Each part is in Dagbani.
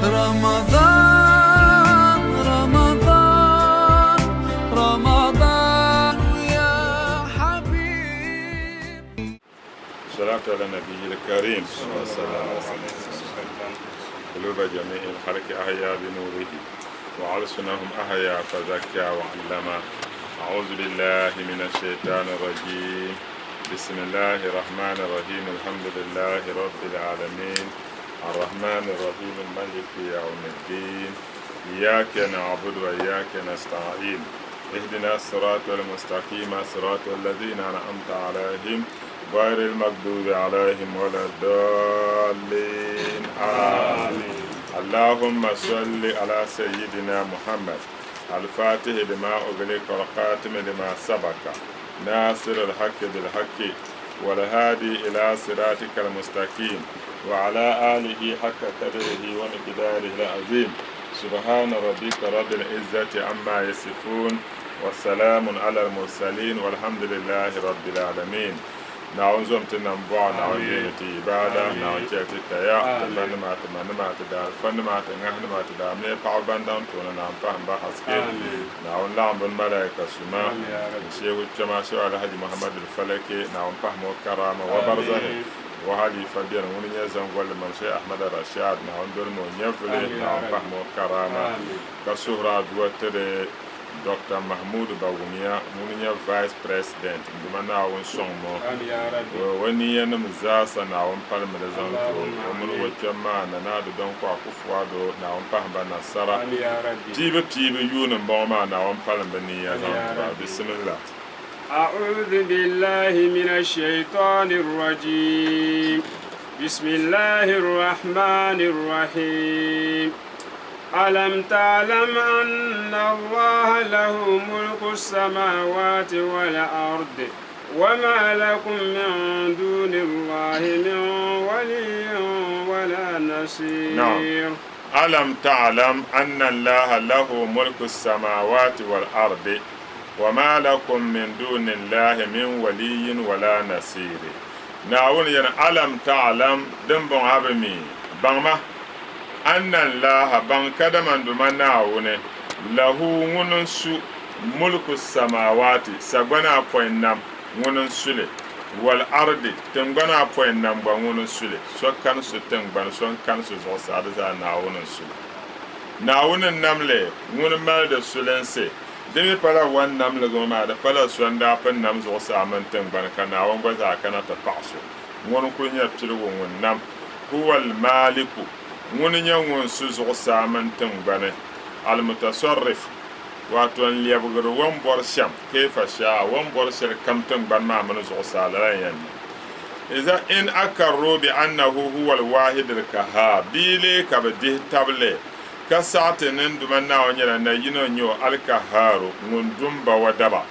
رمضان رمضان رمضان يا حبيب صلاة على النبي الكريم صلى الله عليه وسلم قلوب جميع الخلق أحيا بنوره وألسنهم أحيا فزكى وعلم أعوذ بالله من الشيطان الرجيم بسم الله الرحمن الرحيم الحمد لله رب العالمين الرحمن الرحيم الملك يوم الدين إياك نعبد وإياك نستعين اهدنا الصراط المستقيم صراط الذين أنعمت عليهم غير المغضوب عليهم ولا الضالين آمين اللهم صل على سيدنا محمد الفاتح لما أغلق والخاتم لما سبق ناصر الحق بالحق والهادي إلى صراطك المستقيم وعلى آله حق قدره ومقداره العظيم سبحان ربك رب العزة عما يصفون والسلام على المرسلين والحمد لله رب العالمين Naawuni zom ti nam bɔɣu, Naawuni deemi ti ibaada, Naawuni chɛli ti kaya, ti banima, ti manima, ti daalifanima, ti ŋahinima, ti daamlihi paɣaba ban daŋ tooni, Naawuni pahim ba haske, Naawuni laɣim bɛ ni malaika suma, n sheegu kpɛma Shehu Alhaji Muhammadu Falaki, Naawuni pahim o karaama wa barzahi, o halifa beni ŋuni nyɛ zaŋgolli mam Shehu Ahmad Rashad, Naawuni dolimi o nyɛvuli, Naawuni pahim o karaama, ka suhiri aduwa tiri Doctor Mahmood Bawumia ŋuni nyɛ Vice President n-duma Naawuni sɔŋ mo o niiya nim zaasa Naawuni palimi li zaŋ ti o, o mini o kpɛm maa Nana Addo Dankwa Akufo-Addo Naawuni pahim ba nasara. Piibu piibu yuuni m-bɔŋɔ maa Naawuni palim bɛ niiya zaŋ ti ba. Bisimillah. أعوذ بالله من الشيطان الرجيم بسم الله الرحمن الرحيم ألم تعلم أن الله له ملك السماوات والأرض وما لكم من دون الله من ولي ولا نصير نعم. ألم تعلم أن الله له ملك السماوات والأرض وما لكم من دون الله من ولي ولا نصير Naawuni yɛni alam ta'lam din bɔŋɔ a bi mi baŋma anna Allaha baŋ kadama n Duuma Naawuni lahu ŋuni n-su mulku samaawaati sagbana apɔin nam ŋuni n-su li wal ardi tiŋgbana apɔin nam gba ŋuni n-su li so kani su tiŋgbani so n-kani su zuɣusaa di zaa Naawuni n-su li Naawuni n-nam li ŋuni mali di sulinsi Di mi pala wan namligi ŋɔ maa, di pala so n-daa pun nam zuɣusaa mini tiŋgbani ka Naawuni gba zaa kana ti paɣi so. Ŋuni n-kuli nyɛ piligu ŋun nam. Huwa al-Maaliku, Ŋuni n-nyɛ ŋun su zuɣusaa mini tiŋgbani, Al-Mutasarrif, wato n-lɛbigiri o ni bɔri shɛm, kayfa sha'a, o ni bɔri shɛli kam tiŋgbani maa mini zuɣusaa, lala n-yɛn niŋ. Iza in akarru bi annahu huwa al-Wahid al-Kahhar, bɛ yi lee ka bɛ dihi tabili Ka saɣi ti ni n Duuma Naawuni nyɛla na yino n-nyɛ o, Al-Kahhaaru, Ŋun du m-ba wa daba,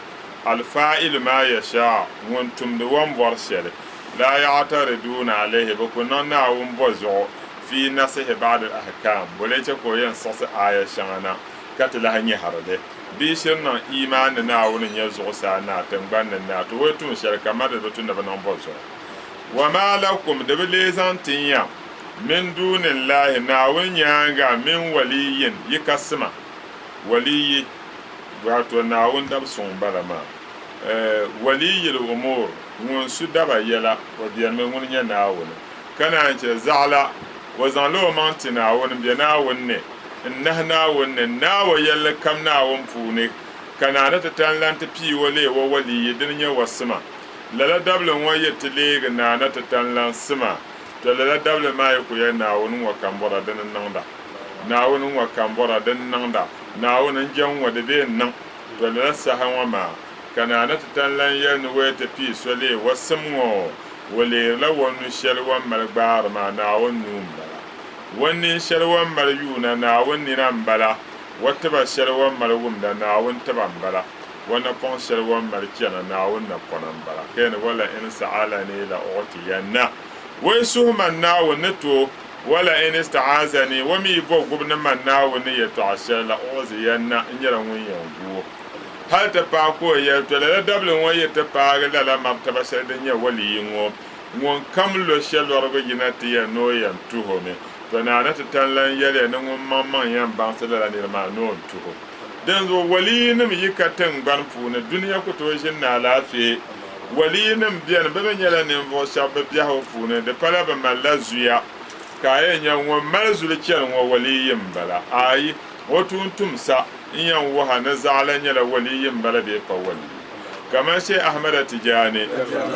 Al-Faa'ilu maa yashaa'u, Ŋun tumdi o ni bɔri shɛli, Laa ya'tariduuna alayhi, bɛ ku niŋ Naawuni bɔ zuɣu, fii nasihi ba'dil ahkaam, bɔ lee chɛ ka o yɛn siɣisi aaya shɛŋa na ka ti lahi nyɛhiri li. Bɛ yi shiri niŋ iimaan ni Naawuni n-nyɛ zuɣusaa naa, tiŋgbani ni naa, to o yi tum shɛli kamani di bi tu ni bɛ niŋ bɔ zuɣu. Wa maa lakum, di bi lee zaŋ tin ya. Min duunillaahi, Naawuni nyaaŋa, min waliyyin, yi ka sima, waliyi, wato Naawuni dab suŋ m-bala maa. Waliyil umuur, ŋun su daba yɛla, o benimi, ŋuni nyɛ Naawuni. Ka naan chɛ zaɣila, o zaŋla o maŋ ti Naawuni, m-be Naawuni ni, n-nahi Naawuni ni, n-naai o yɛlli kam Naawuni puuni, ka naani ti tani lan ti pii o leei o waliyi, dini nyɛ o sima. Lala dabili ŋɔ yi ti leegi naani ti tani lan sima, To lala dabili maa yi ku yɛli Naawuni ŋɔ ka m bɔra dini niŋda, Naawuni ŋɔ ka m bɔra dini niŋda, Naawuni n jɛm ŋɔ di bee n-niŋ. To lala saha ŋɔ maa ka Naa ni ti tan lan yɛli ni o yi ti pii so leei o sim ŋɔ, o leerila o nu shɛli o ni mali gbaari maa Naawuni nuu m-bala. O nin shɛli o ni mali yuuna Naawuni nina m-bala. O tiba shɛli o ni mali wumda Naawuni tiba m-bala. O napɔŋ shɛli o ni mali chana Naawuni napɔna m-bala. Ka yɛli ni, Wala in sa'alani la u'tiyanna. O yi suhi man Naawuni ni ti o, Wala in ista'azani, o mi yi bo gubu ni man Naawuni ni yɛtɔɣa shɛli, la u'ziyanna, n nyɛla ŋun yɛn gu o. Hal ti paai ka o yɛli, Tɔ lala dabili ŋɔ yi ti paagi lala martaba shɛli din nyɛ waliyi ŋɔ, ŋun kam lo shɛlɔrigu yina ti ya ni o yɛn tuhi o mi. To Naa ni ti tan lan yɛliya ni ŋun maŋmaŋ yɛn baŋsi lala nira maa ni o ni tuhi o. Dinzuɣu waliyinim yi ka tiŋgbani puuni, dunia ku tooi ʒini ni alaafee. Waliyinim beni, bɛ mi nyɛla ninvuɣ shɛba bɛ biɛhigu puuni, di pala bɛ malila zuya ka a yɛn nya ŋun mali zuli chani ŋɔ waliyi m-bala. Aai, o tuuntumsa n-yɛn wuhi a ni zaɣila nyɛla waliyi m-bala bee pa waliyi. Kaman Sheikh Ahmada Tijani,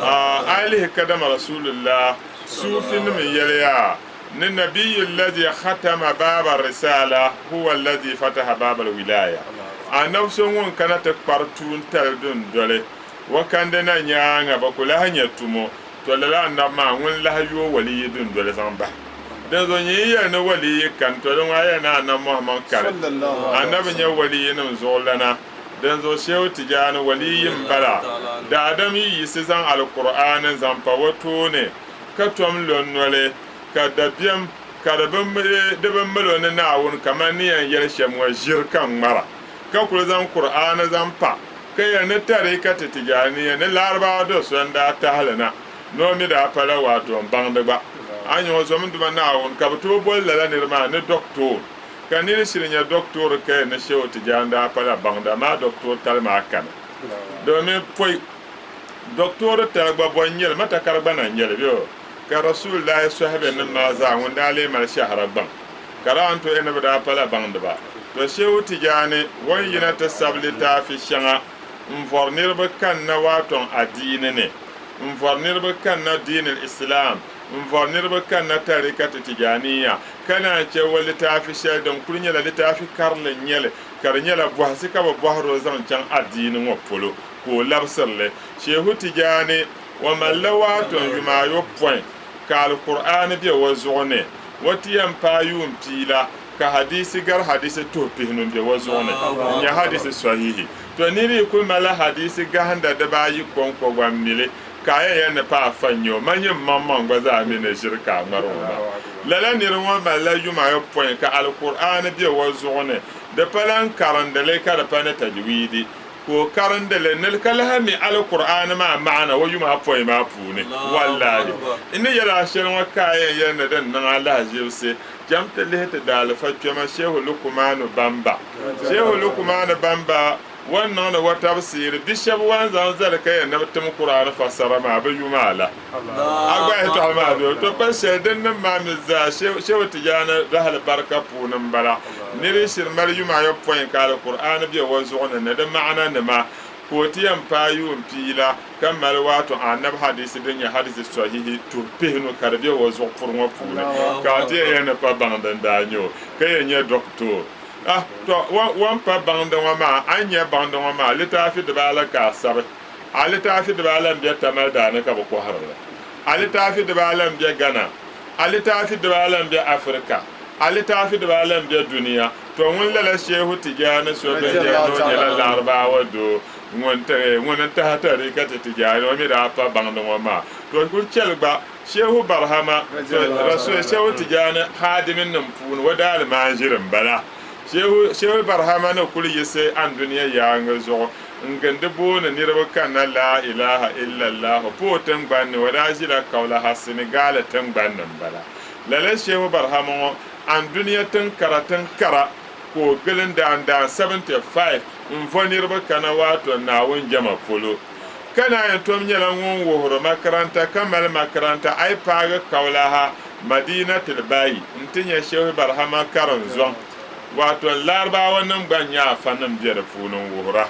a yi lihi kadama Rasulullah, Suufinim n-yɛliya ni Nabiyyu alladhi khatama baaba risala huwa alladhi fataha baaba alwilaya, Anabi so ŋun kana ti kpari tuuntali dundoli o kandi na nyaaŋa bɛ ku lahi nya tumo, to lala anabi maa ŋun lahi yooi waliyi dundoli zaŋ bahi. Dinzuɣu nyin yi yɛli ni waliyi kani, to di ŋɔ a yɛli ni Anabi Muhammad kani. Anabi nyɛ waliyinim zuɣulana. Dinzuɣu Shehu Tijani waliyi m-bala. Daadam yi yiɣisi zaŋ Alkur'aani n-zaŋ pa o tooni ka tom lo noli, ka dabiɛm ka di bi mali o ni Naawuni kamani ni yɛn yɛli shɛm ŋɔ ʒiri ka ŋmara, ka kuli zaŋ Kur'aani zaŋ pa ka yɛli ni Tariikati Tijaniya ni Larabawa do so n-daa tahi li na, ni o mi daa pala waato m-baŋdi gba. A nya o zom Duuma Naawuni ka bɛ tooi boli lala niri maa ni Doktoor, ka niri shiri nya Doktoor ka yɛli ni Shehu Tijani daa pala baŋda amaa Doktoor tali maa kani. Domin pɔi Doktoor tali gba bɔ n-nyɛ li, matakari gba na n-nyɛ li bee? Ka Rasulillahi sɔhibenim maa zaa ŋun daa lee mali shɛhira gbaŋ ka daa n-tooi ni bɛ daa pala baŋdiba. To Shehu Tijani o ni yina ti sabi litaafi shɛŋa n-vɔri niriba kanna waatɔŋ adiini ni, n-vɔri niriba kanna diin al-Islam, n-vɔri niriba kanna Tariqat Tijaniya, ka naan che o litaafi shɛli din kuli nyɛla litaafi karili n-nyɛ li ka di nyɛla bɔhisi ka bɛ bɔhiri o zaŋ chaŋ adiini ŋɔ polo ka o labisiri li. Shehu Tijani o malila waatɔŋ yuma ayopɔin ka Alkur'aani be o zuɣu ni. O ti yɛn paai yuun piila ka hadiisi gari hadiisi tuhi pihinu m-be o zuɣu ni n-nyɛ hadiisi sɔhihi. To niri yi kuli malila hadiisi gahinda dibaayi kɔŋko gba m-mi li ka a yɛn yɛli ni pa afa n-nyɛ o, man nyɛ m maŋmaŋ gba zaa mi ni ʒiri ka a ŋmari o maa. Lala niri ŋɔ malila yuma ayopɔin ka Alkur'aani be o zuɣu ni. Di pala n-karindi li ka di pa ni tajwiidi. Ka o karindi li ni ka lahi mi Alkur'aani maa maana o yuma apɔin maa puuni. Wallahi! N ni yɛli a shɛli ŋɔ ka a yɛn yɛli ni din niŋ a lahaʒibisi, cham ti lihi ti daalifa kpɛma Shehu Lukumanu Bamba. Shehu Lukumanu Bamba o ni niŋdi o tabsiiri bi shɛba o ni zaŋ zali ka yɛn ni bɛ tim Kur'aani fasara maa bɛ yuma a la. A gba yɛtɔɣa maa bɛ o to pa shɛli din niŋ maa mi zaa Shehu Tijani rahili barika puuni m-bala. Nir yi shiri mali yuma ayopɔin ka Alkur'aani be o zuɣu ni ni di maana nima, ka o ti yɛn paai yuun piila ka mali waato Anabi hadisi din nyɛ hadisi sɔhihi tuhi pihinu ka di be o zuɣu puri ŋɔ puuni, ka a ti yɛn yɛli ni pa baŋdi n-daa nyɛ o ka yɛn nyɛ dɔktoor. Ah, tɔ, o ni pa baŋdi ŋɔ maa, a ni nya baŋdi ŋɔ maa litaafi dibaala ka a sabi. A litaafi dibaala m-be Tamale daa ni ka bɛ kɔhiri li. A litaafi dibaala m-be Ghana. A litaafi dibaala m-be Africa. A litaafi dibaala m-be dunia. To ŋun lala Shehu Tijani so bɛ yɛli ni o nyɛla Larabawa doo ŋun ŋun n-tahi Tariqati Tijani o mi daa pa baŋdi ŋɔ maa. To kuli chɛli gba Shehu Barhama to Rasul Shehu Tijani haadiminim puuni o daalimaanʒiri m-bala. Shehu Shehu Barhama ni kuli yiɣisi anduniya yaaŋa zuɣu n-gindi booni niriba kanna Laa ilaha illallahu pooi tiŋgbani ni, o daa ʒila Kaulaha Senegal tiŋgbani ni m-bala. Lala Shehu Barhama ŋɔ anduniya tiŋ kara tiŋ kara ka o gili n-daan daan 75 n-vo niriba kana waato Naawuni jɛma polo. Ka naan yi tom nyɛla ŋun wuhiri makaranta ka mali makaranta a yi paagi Kaulaha Madinatul Bayi nti nya Shehu Barhama karinzɔŋ. Waato Larabawa nim gba n-nyɛ afa nim be di puuni n-wuhira.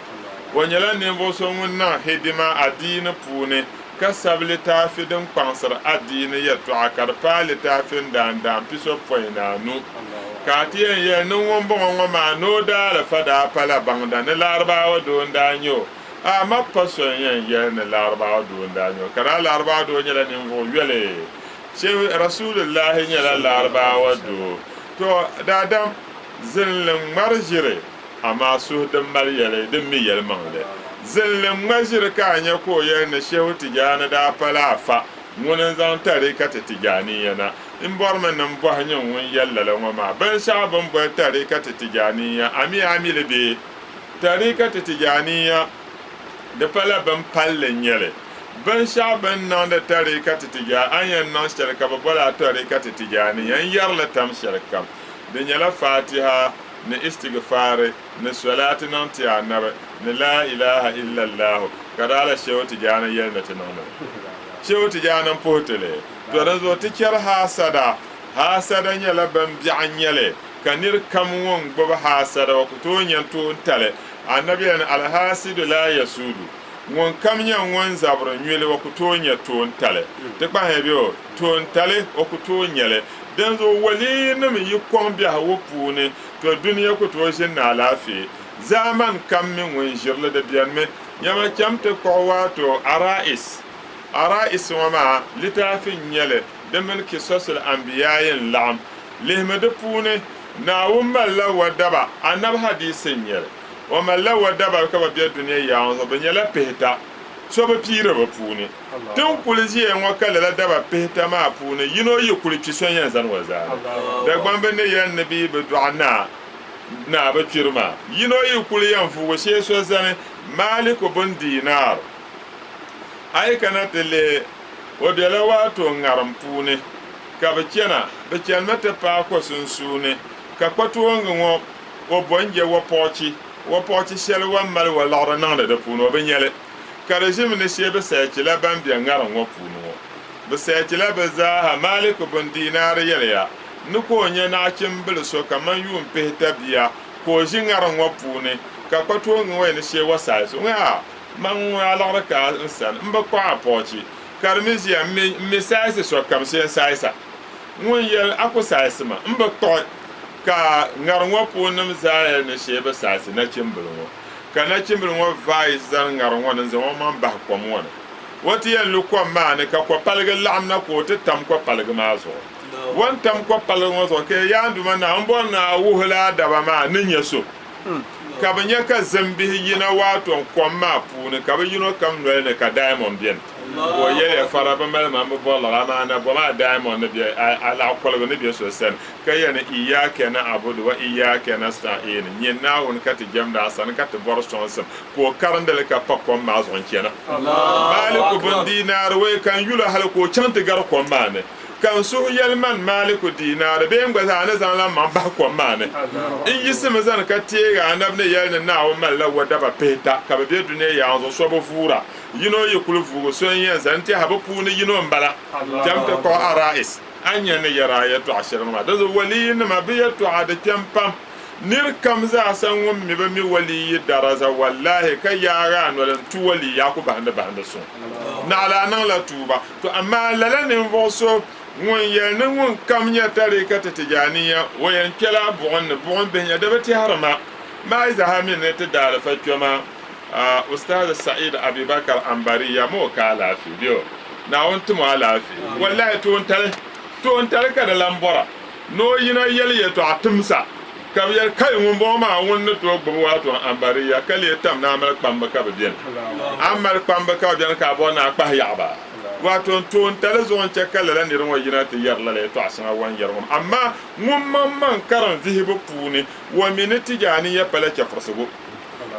O nyɛla ninvuɣ so ŋun niŋ hidima adiini puuni ka sabi litaafi din kpaŋsiri adiini yɛtɔɣa ka di paai litaafi n-daandaan pisopɔin ni anu. Ka a ti yɛn yɛli ni ŋumbɔŋɔ ŋɔ maa ni o daalifa daa pala baŋda ni Larabawa doo n-daa nyɛ o. A ma pa so n-yɛn yɛli ni Larabawa doo n-daa nyɛ o, ka daa Larabawa doo nyɛla ninvuɣ yoli. Shehu Rasulillahi nyɛla Larabawa doo. To, daadam, zinli ŋmari ʒiri, amaa suhu din mali yɛli din mi yɛlimaŋli. Zinli ŋma ʒiri ka a nya ka o yɛli ni Shehu Tijani daa pala afa ŋuni n-zaŋ Tariqati Tijaniya na. M bɔrimi ni m bɔhi nyin ŋun yɛli lala ŋɔ maa, binshɛɣu bɛ ni boli Tariqati Tijaniya, a mi a mi li bee? Tariqati Tijaniya, di pala bin palli n-nyɛ li. Binshɛɣu bɛ ni niŋdi Tariqa ti Tijani, a ni yɛn niŋ shɛli ka bɛ boli a Tariqa ti Tijaniya n-yɛri li tam shɛlikam, di nyɛla Fatiha ni Istigfaari ni Salaati niŋ ti Anabi ni Laa ilaha illallahu ka daa la Shehu Tijani yɛli ni ti niŋdi li. Shehu Tijani m-puhi ti li. To dinzuɣu ti chɛri haasada. Haasada nyɛla bin biɛɣu n-nyɛ li ka nir kam ŋun gbubi haasada o ku tooi nya toon tali. Anabi yɛli ni, Alhaasidu laa yasuudu. Ŋun kam nyɛ ŋun zabiri nyuli o ku tooi nya toon tali. Ti kpahiya bɛ o, toon tali o ku tooi nya li. Dinzuɣu waliyinim yi kɔŋ biɛhigu puuni, to dunia ku tooi ʒini ni alaafee. Zaamani kam mi ŋun ʒiri li di benimi. Nyama cham ti kpuɣi waato Arais. Arais ŋɔ maa litaafi n-nyɛ li, di mini Kisosul Anbiyaayi n-laɣim. Lihimi di puuni, Naawuni malila wadaba, Anabi hadiisi n-nyɛ li. O malila wadaba ka bɛ be dunia yaɣa ŋɔ zuɣu, bɛ nyɛla pihita. So bi piiri bɛ puuni. Ti ni kuli ʒiya ŋɔ ka lala daba pihita maa puuni yino yi kuli kpi so n-yɛn zani o zaani. Dagbamb ni yɛli ni bɛ yi bi dɔɣi naa, naa bi kpiri maa. Yino yi kuli yɛn vuugi shee so zani, Maaliku bun Diinaar. A yi kana ti lihi, o bela waato ŋarim puuni ka bɛ chana. Bɛ chanimi ti paai ko sunsuuni ka kpatoongi ŋɔ o bo n-je wɔpɔɣichi, wɔpɔɣichi shɛli o ni mali wɔliɣiri niŋdi di puuni, o bi nya li. Ka di ʒimi ni shee bɛ sɛɛchila ban be ŋariŋ ŋɔ puuni ŋɔ. Bɛ sɛɛchila bɛ zaaha. Malik bun Diinaar yɛliya ni ka o nya naɣichimbil so kaman yuun pihita bia ka o ʒi ŋariŋ ŋɔ puuni, ka kpatoongi ŋɔ yɛn ni shee wɔsaayisi o ŋɔ, Aa! Man ŋun a liɣiri ka n sani, m bi kpuɣi a pɔɣichi, ka di mi ʒiya m mi saayisi sokam shee n-saayisa. Ŋun yɛli, A ku saayisi ma, m bi kpuɣi. Ka ŋariŋ ŋɔ puuninim zaa yɛli ni shee bi saayisi nachimbili ŋɔ. Ka nachimbili ŋɔ vaai zani ŋariŋ ŋɔ ni n-zaŋ o maŋ bahi kom ŋɔ ni. O ti yɛn lu kom maa ni ka kopaligi laɣim na ka o ti tam kopaligi maa zuɣu. O ni tam kopaligi ŋɔ zuɣu ka yaa n Duuma Naawuni, m bɔri ni a wuhi la a daba maa ni nyɛ so. Ka bɛ nya ka zimbihi yina waato kom maa puuni, ka bɛ yino kam noli ni ka daimɔn beni. Ka o yɛliya, Fara bi mali ma, m bi bɔri liɣiri, amaa na bom a daimɔn ni be a laɣikoligu ni be so sani, ka yɛli ni, Iyyaka na'budu wa iyyaka nasta'in, Nyin Naawuni ka ti jɛmdi a sani ka ti bɔri sɔŋsim. Ka o karindi li ka pa kom maa zuɣu n-chana. Maaliku bun diinaari wei ka n yul o hali ka o chaŋ ti gari kom maa ni. Ka n suhu yɛli man Maaliku diinaari bee n gba zaa ni zaŋ la m maŋ bahi kom maa ni. N yiɣisimi zani ka teeg a anabi ni yɛli ni Naawuni malila wadaba pihita ka bɛ be dunia yaŋ zuɣu, so bi vuura. Yino yi kuli vuugi, so n-yɛn zani n-tɛha bɛ puuni yino m-bala. Cham ti kpuɣi Arais, a ni nya ni yɛri a yɛtɔɣ shɛli ŋɔ maa. Dinzuɣu waliyinima bɛ yɛtɔɣa di kpɛm pam. Nir kam zaasa ŋun mi bi mi waliyi daraza, wallahi, ka yaag a noli n-tu waliyi, a ku bahindi bahindi suŋ. Naɣila a niŋla tuuba. To amaa lala ninvuɣ so ŋun yɛli ni ŋun kam nya tariikati Tijaaniya, o yɛn kpɛla buɣim ni, buɣim bihi nya di bi tɛhiri ma. Maai zaa mi ni ti daalifa kpɛma Ustaz Sa'id Abibakar Ambariya ma o ka alaafee bɛ o? Naawuni tim o alaafee. Wallahi toontali, toontali ka di lan bɔra ni o yina yɛli yɛtɔɣa timsa ka bɛ yɛli, Kai ŋumbɔŋɔ maa ŋun ni tooi gbubi waato Ambariya ka lee tam ni a mali kpamba ka bɛ beni. A mali kpamba ka bɛ beni ka a bɔri ni a kpahi yaɣi ba. Waato n toontali zuɣu n-chɛ ka lala nira ŋɔ yina ti yɛri lala yɛtɔɣa shɛŋa o ni yɛri ŋɔ maa. Amaa ŋun maŋmaŋ karim vihibu puuni, o mi ni Tijaaniya pala chɛfurisigu.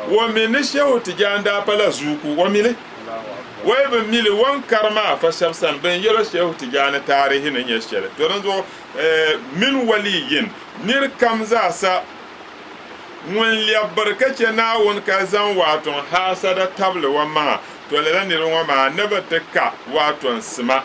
O mi ni Shehu Tijani daa pala zuuku, o mi li. O yi bi mi li, o ni karim afa shɛba sani bɛn yɛl o Shehu Tijani taarihi ni nyɛ shɛli. To dinzuɣu min waliyin, nir kam zaasa ŋun lɛbi biri ka chɛ Naawuni ka zaŋ waato n-haasada tabili o maŋa, to lala niriba ŋɔ maa ni bi ti ka waato n-sima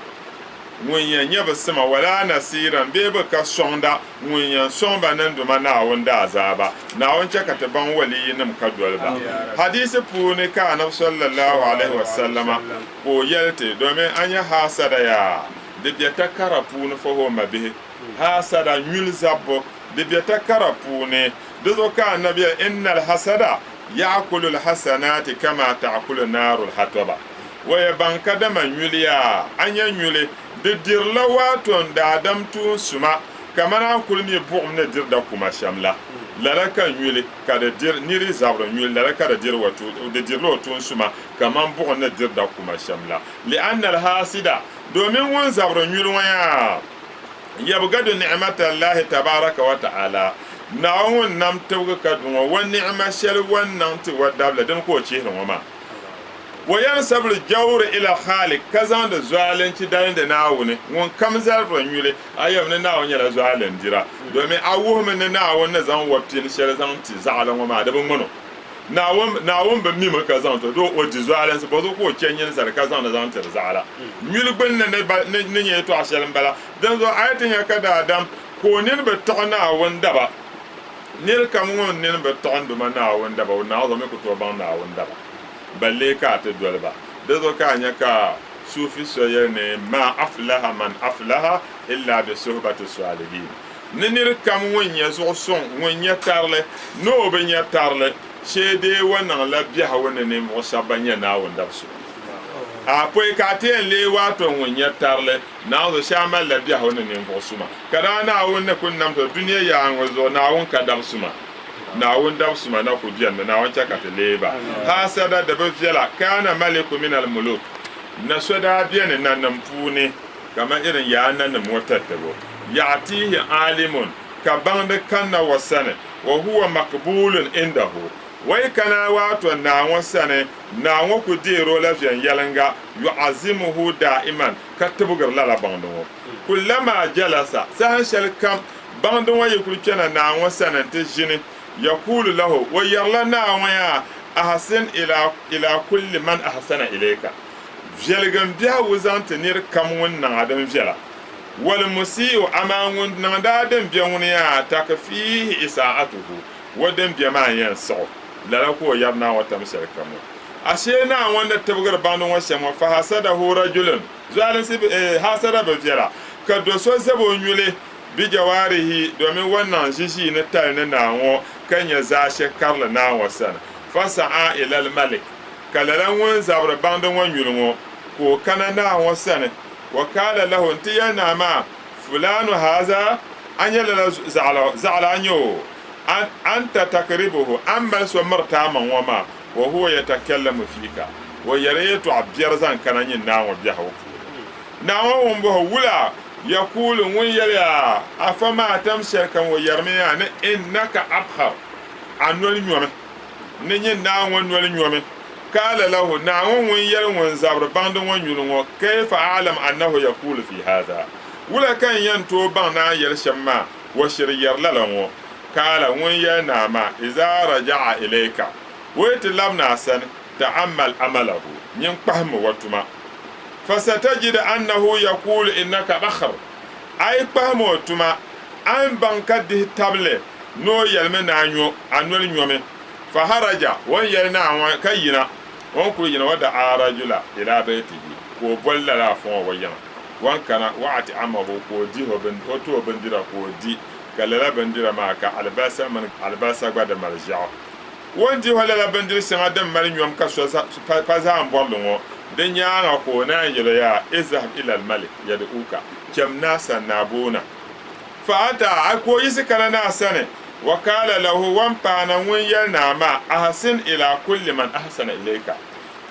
ŋun yɛn nyɛ bɛ sima, walaa nasiiran, bee bɛ ka sɔŋda ŋun yɛn sɔŋ ba niŋduma Naawuni daazaaba. Naawuni chɛ ka ti baŋ waliyinim ka doli ba. Hadiisi puuni ka Anabi sallallahu alaihi wasallama ka o yɛli ti, Domin a nya haasada yaa, di be takara puuni faho mabihi, haasada, nyuli zabbu, di be takara puuni. Di zuɣu ka Anabi yɛli, Innal hasada ya'kulu al-hasanati kama ta'kulu naaru al-hataba. Waya baŋ kadama nyuli yaa, a nya nyuli, di dirila waato n-daadam tuun suma kamani a kuli mi buɣim ni diri da kuma shɛm la. Lala ka nyuli ka di diri niri zabiri nyuli, lala ka di diri di dirila o tuun suma kamani buɣim ni diri da kuma shɛm la. Li'anna al-hasida, domin ŋun zabiri nyuli ŋɔ yaa, yabgadu ni'matallahi tabaraka wa ta'ala, Naawuni ŋun nam tibigi ka du ŋɔ, o ni'ima shɛli o ni niŋ ti o dabili, dini ka o chihiri ŋɔ maa. Wa yansabul jawri ila khaliq, ka zaŋdi zualinchi dalindi Naawuni ŋun kam zalibiri nyuli, a yɛmi ni Naawuni nyɛla zualindira, domin a wuhimi ni Naawuni ni zaŋ wa pini shɛli zaŋ ti zaɣili ŋɔ maa di bi ŋmani o. Naawuni, Naawuni bi mimi ka zaŋ ti o, doo o di zualinsi, bɔzuɣu ka o chɛ nyini sani ka zaŋdi zaŋ tiri zaɣila nyuli gbunni ni ba, ni, ni nyɛ yɛtɔɣ shɛli m-bala. Dinzuɣu a yi ti nya ka daadam ka o nini bi tiɣi Naawuni daba, nir kam ŋun nini bi tiɣi n Duuma Naawuni daba, o Naawuni zuɣu mi ku tooi baŋ Naawuni daba. Balle ka a ti doli ba. Di zuɣu ka a nya ka Sufi so yɛli ni, Ma aflaha man aflaha illa bi suhbati salihin. Ni nir kam ŋun nyɛ zuɣu suŋ, ŋun nya tarili, ni o bi nya tarili, shee dee o niŋla biɛhigu ni ninvuɣ shɛba ban nyɛ Naawuni dab so. A pɔi ka a ti yɛn leei waato ŋun nya tarili, Naawuni zuɣu shee a malila biɛhigu ni ninvuɣ suma. Ka daa Naawuni ni kul nam ti dunia yaaŋa zuɣu, Naawuni ka dab suma. Naawuni dab suma na ku benimi, Naawuni chɛ ka ti leei ba. Haasada di bi viɛla, Kaana maliku minal muluk, na so daa beni nanim puuni kaman irin yaa nanim ŋɔ tatabo. Ya'tiihi aalimun, ka baŋdi kanna o sani, wa huwa makbuulun indahu, o yi kana waato naa ŋɔ sani, naa ŋɔ ku deeri o la viɛnyɛliŋga, yu'azimuhu daa'iman, ka tibigiri lala baŋdi ŋɔ. Kullama jalasa, saha shɛli kam baŋdi ŋɔ yi kuli kpɛna naa ŋɔ sani nti ʒini, yakuulu lahu, o yɛrila naa ŋɔ yaa, Ahsin ila ila kulli man ahsana ilayka, viɛligim biɛhigu zaŋ ti nir kam ŋun niŋ a din viɛla, wal musii'u, amaa ŋun niŋdi a din be ŋuni yaa, takfiihi isaa'atuhu, o din be maa n-yɛn siɣ o. Lala ka o yɛri naa ŋɔ tam shɛli kam ŋɔ. Ashee naa ŋɔ ni tibigiri baŋdi ŋɔ shɛm ŋɔ, fahasadahu rajulun, Zualinsi bi eh, hasada bi viɛla, ka do so zab o nyuli bi jawaarihi domin o niŋ ʒiʒiini tali ni naa ŋɔ ka nya zaashe karili naa ŋɔ sani. Fa sa'a ilal malik, ka lala ŋun zabiri baŋdi ŋɔ nyuli ŋɔ ka o kana naa ŋɔ sani, wa kaala lahu nti yɛli naa maa, Fulanu haza, a nya lala zaɣila, zaɣila a nya o, an, anta takribuhu, a ni mali so miriti a maŋ ŋɔ maa, Wa huwa yatakallamu fiika, o yɛri yɛtɔɣ biɛri zaŋ kana nyin naa ŋɔ biɛhigu puuni. Naa ŋɔ ŋun bɔhi wula? Yakuulu, ŋun yɛli ya, Afa maa tam shɛli kam o yɛrimi ya ni innaka abkhar, a noli nyomi, ni nyin naa ŋɔ noli nyomi. Kaala lahu, naa ŋɔ ŋun yɛli ŋun zabiri baŋdi ŋɔ nyuli ŋɔ, Kaifa a'lam annahu yakuulu fi haza? Wula ka n yɛn tooi baŋ ni a ni yɛli shɛm maa, o shiri yɛri lala ŋɔ? Kaala, ŋun yɛli naa maa, Iza raja'a ilayka, O yi ti labina a sani, ta'ammal amalahu, nyin kpahimmi o tuma. Fasatajidu annahu yakuulu innaka bakhr, a yi kpahim o tuma, a ni baŋ ka dihi tabili ni o yɛlimi ni a nyo, a noli nyomi. Faharaja, o ni yɛli Naawuni ka yina, o ni kuli yina o da'a rajula ila baytihi, ka o boli lala afa ŋɔ o yiŋa, o ni kana, wa at'amahu, ka o dihi o bin, o ti o bindira ka o di, ka lala bindira maa ka alibalisa mini alibalisa gba di mali ʒiɛɣu. O ni dihi o lala bindiri shɛŋa din mali nyom ka so pa zaa m-bɔri li ŋɔ, di nyaaŋa ka o naan yɛl o yaa, Izhab ila al-malik yad'uka, Cham naa sani ni a boona. Fa ataa, a ka o yiɣisi kana naa sani, wa kaala lahu, o ni paana ŋun yɛli naa maa, Ahsin ila kulli man ahsana ilayka,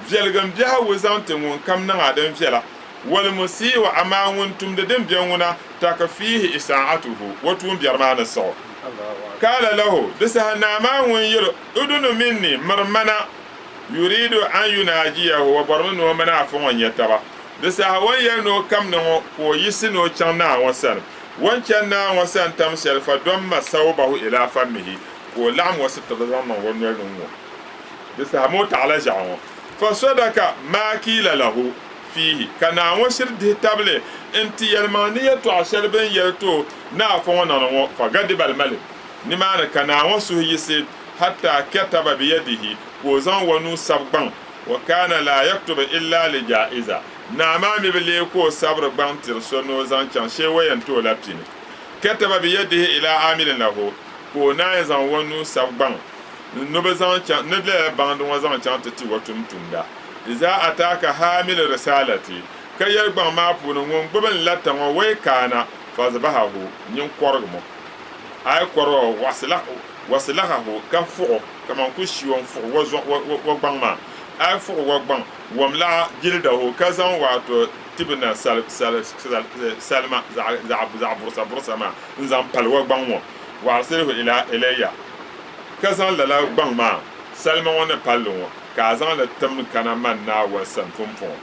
Viɛligim biɛhigu zaŋ ti ŋunkam niŋ a din viɛla, wal musii'u, amaa ŋun tumdi din be ŋuna, takfiihi isaa'atuhu, o tuumbiɛri maa ni siɣ o. Kaala lahu, di saha naa maa ŋun yɛl o, Udunu minni, miri ma na, yuridu an yunaajiyahu, o bɔrimi ni o mini afa ŋɔ nya taba. Di saha o ni yɛli ni o kamni ŋɔ ka o yiɣisi ni o chaŋ naa ŋɔ sani. O ni chani naa ŋɔ sani tam shɛli, fadomma sawbahu ilaa fammihi, ka o laɣim o sitirili zaŋ niŋ o noli ni ŋ-ŋɔ. Di saha ma o taɣila ʒiɛɣu ŋɔ. Fasodaka maa kiila lahu. fiihi, ka naa ŋɔ shiri dihi tabili nti yɛlimaŋ ni yɛtɔɣ shɛli bɛ ni yɛli ti o ni afa ŋɔ niŋdi ŋɔ, fagadiba al-malik, nimaani ka naa ŋɔ suhu yiɣisi hatta kataba biyadihi, ka o zaŋ o nuu sabi gbaŋ, wa kaana laa yaktubu illa li jaa'iza, naa maa mi bi leei ka o sabiri gbaŋ tiri so ni o zaŋ chaŋ shee o yɛn ti o la pini. Kataba biyadihi ilaa aamilin lahu, ka o naai zaŋ o nuu sabi gbaŋ ni bɛ zaŋ chaŋ ni lala baŋdi ŋɔ zaŋ chaŋ ti ti o tumtumda. Iza ataaka haamil risalati, ka yɛli gbaŋ maa puuni ŋun gbubi n lata ŋɔ wai kaana fazbahahu, nyin kɔrigim o, a yi kɔrig o wasilahahu ka fuɣ o kaman ku shi o n-fuɣ o gbaŋ maa, a yi fuɣ o gbaŋ wamlaɣa jildahu ka zaŋ waato tibi na salima zaɣ burisa burisa maa n-zaŋ pali o gbaŋ ŋɔ, wa arsilhu ilayya, ka zaŋ lala gbaŋ maa salima ŋɔ ni palli ŋɔ. ka a zaŋ li tim kana man Naawuni sani pumpɔŋɔ.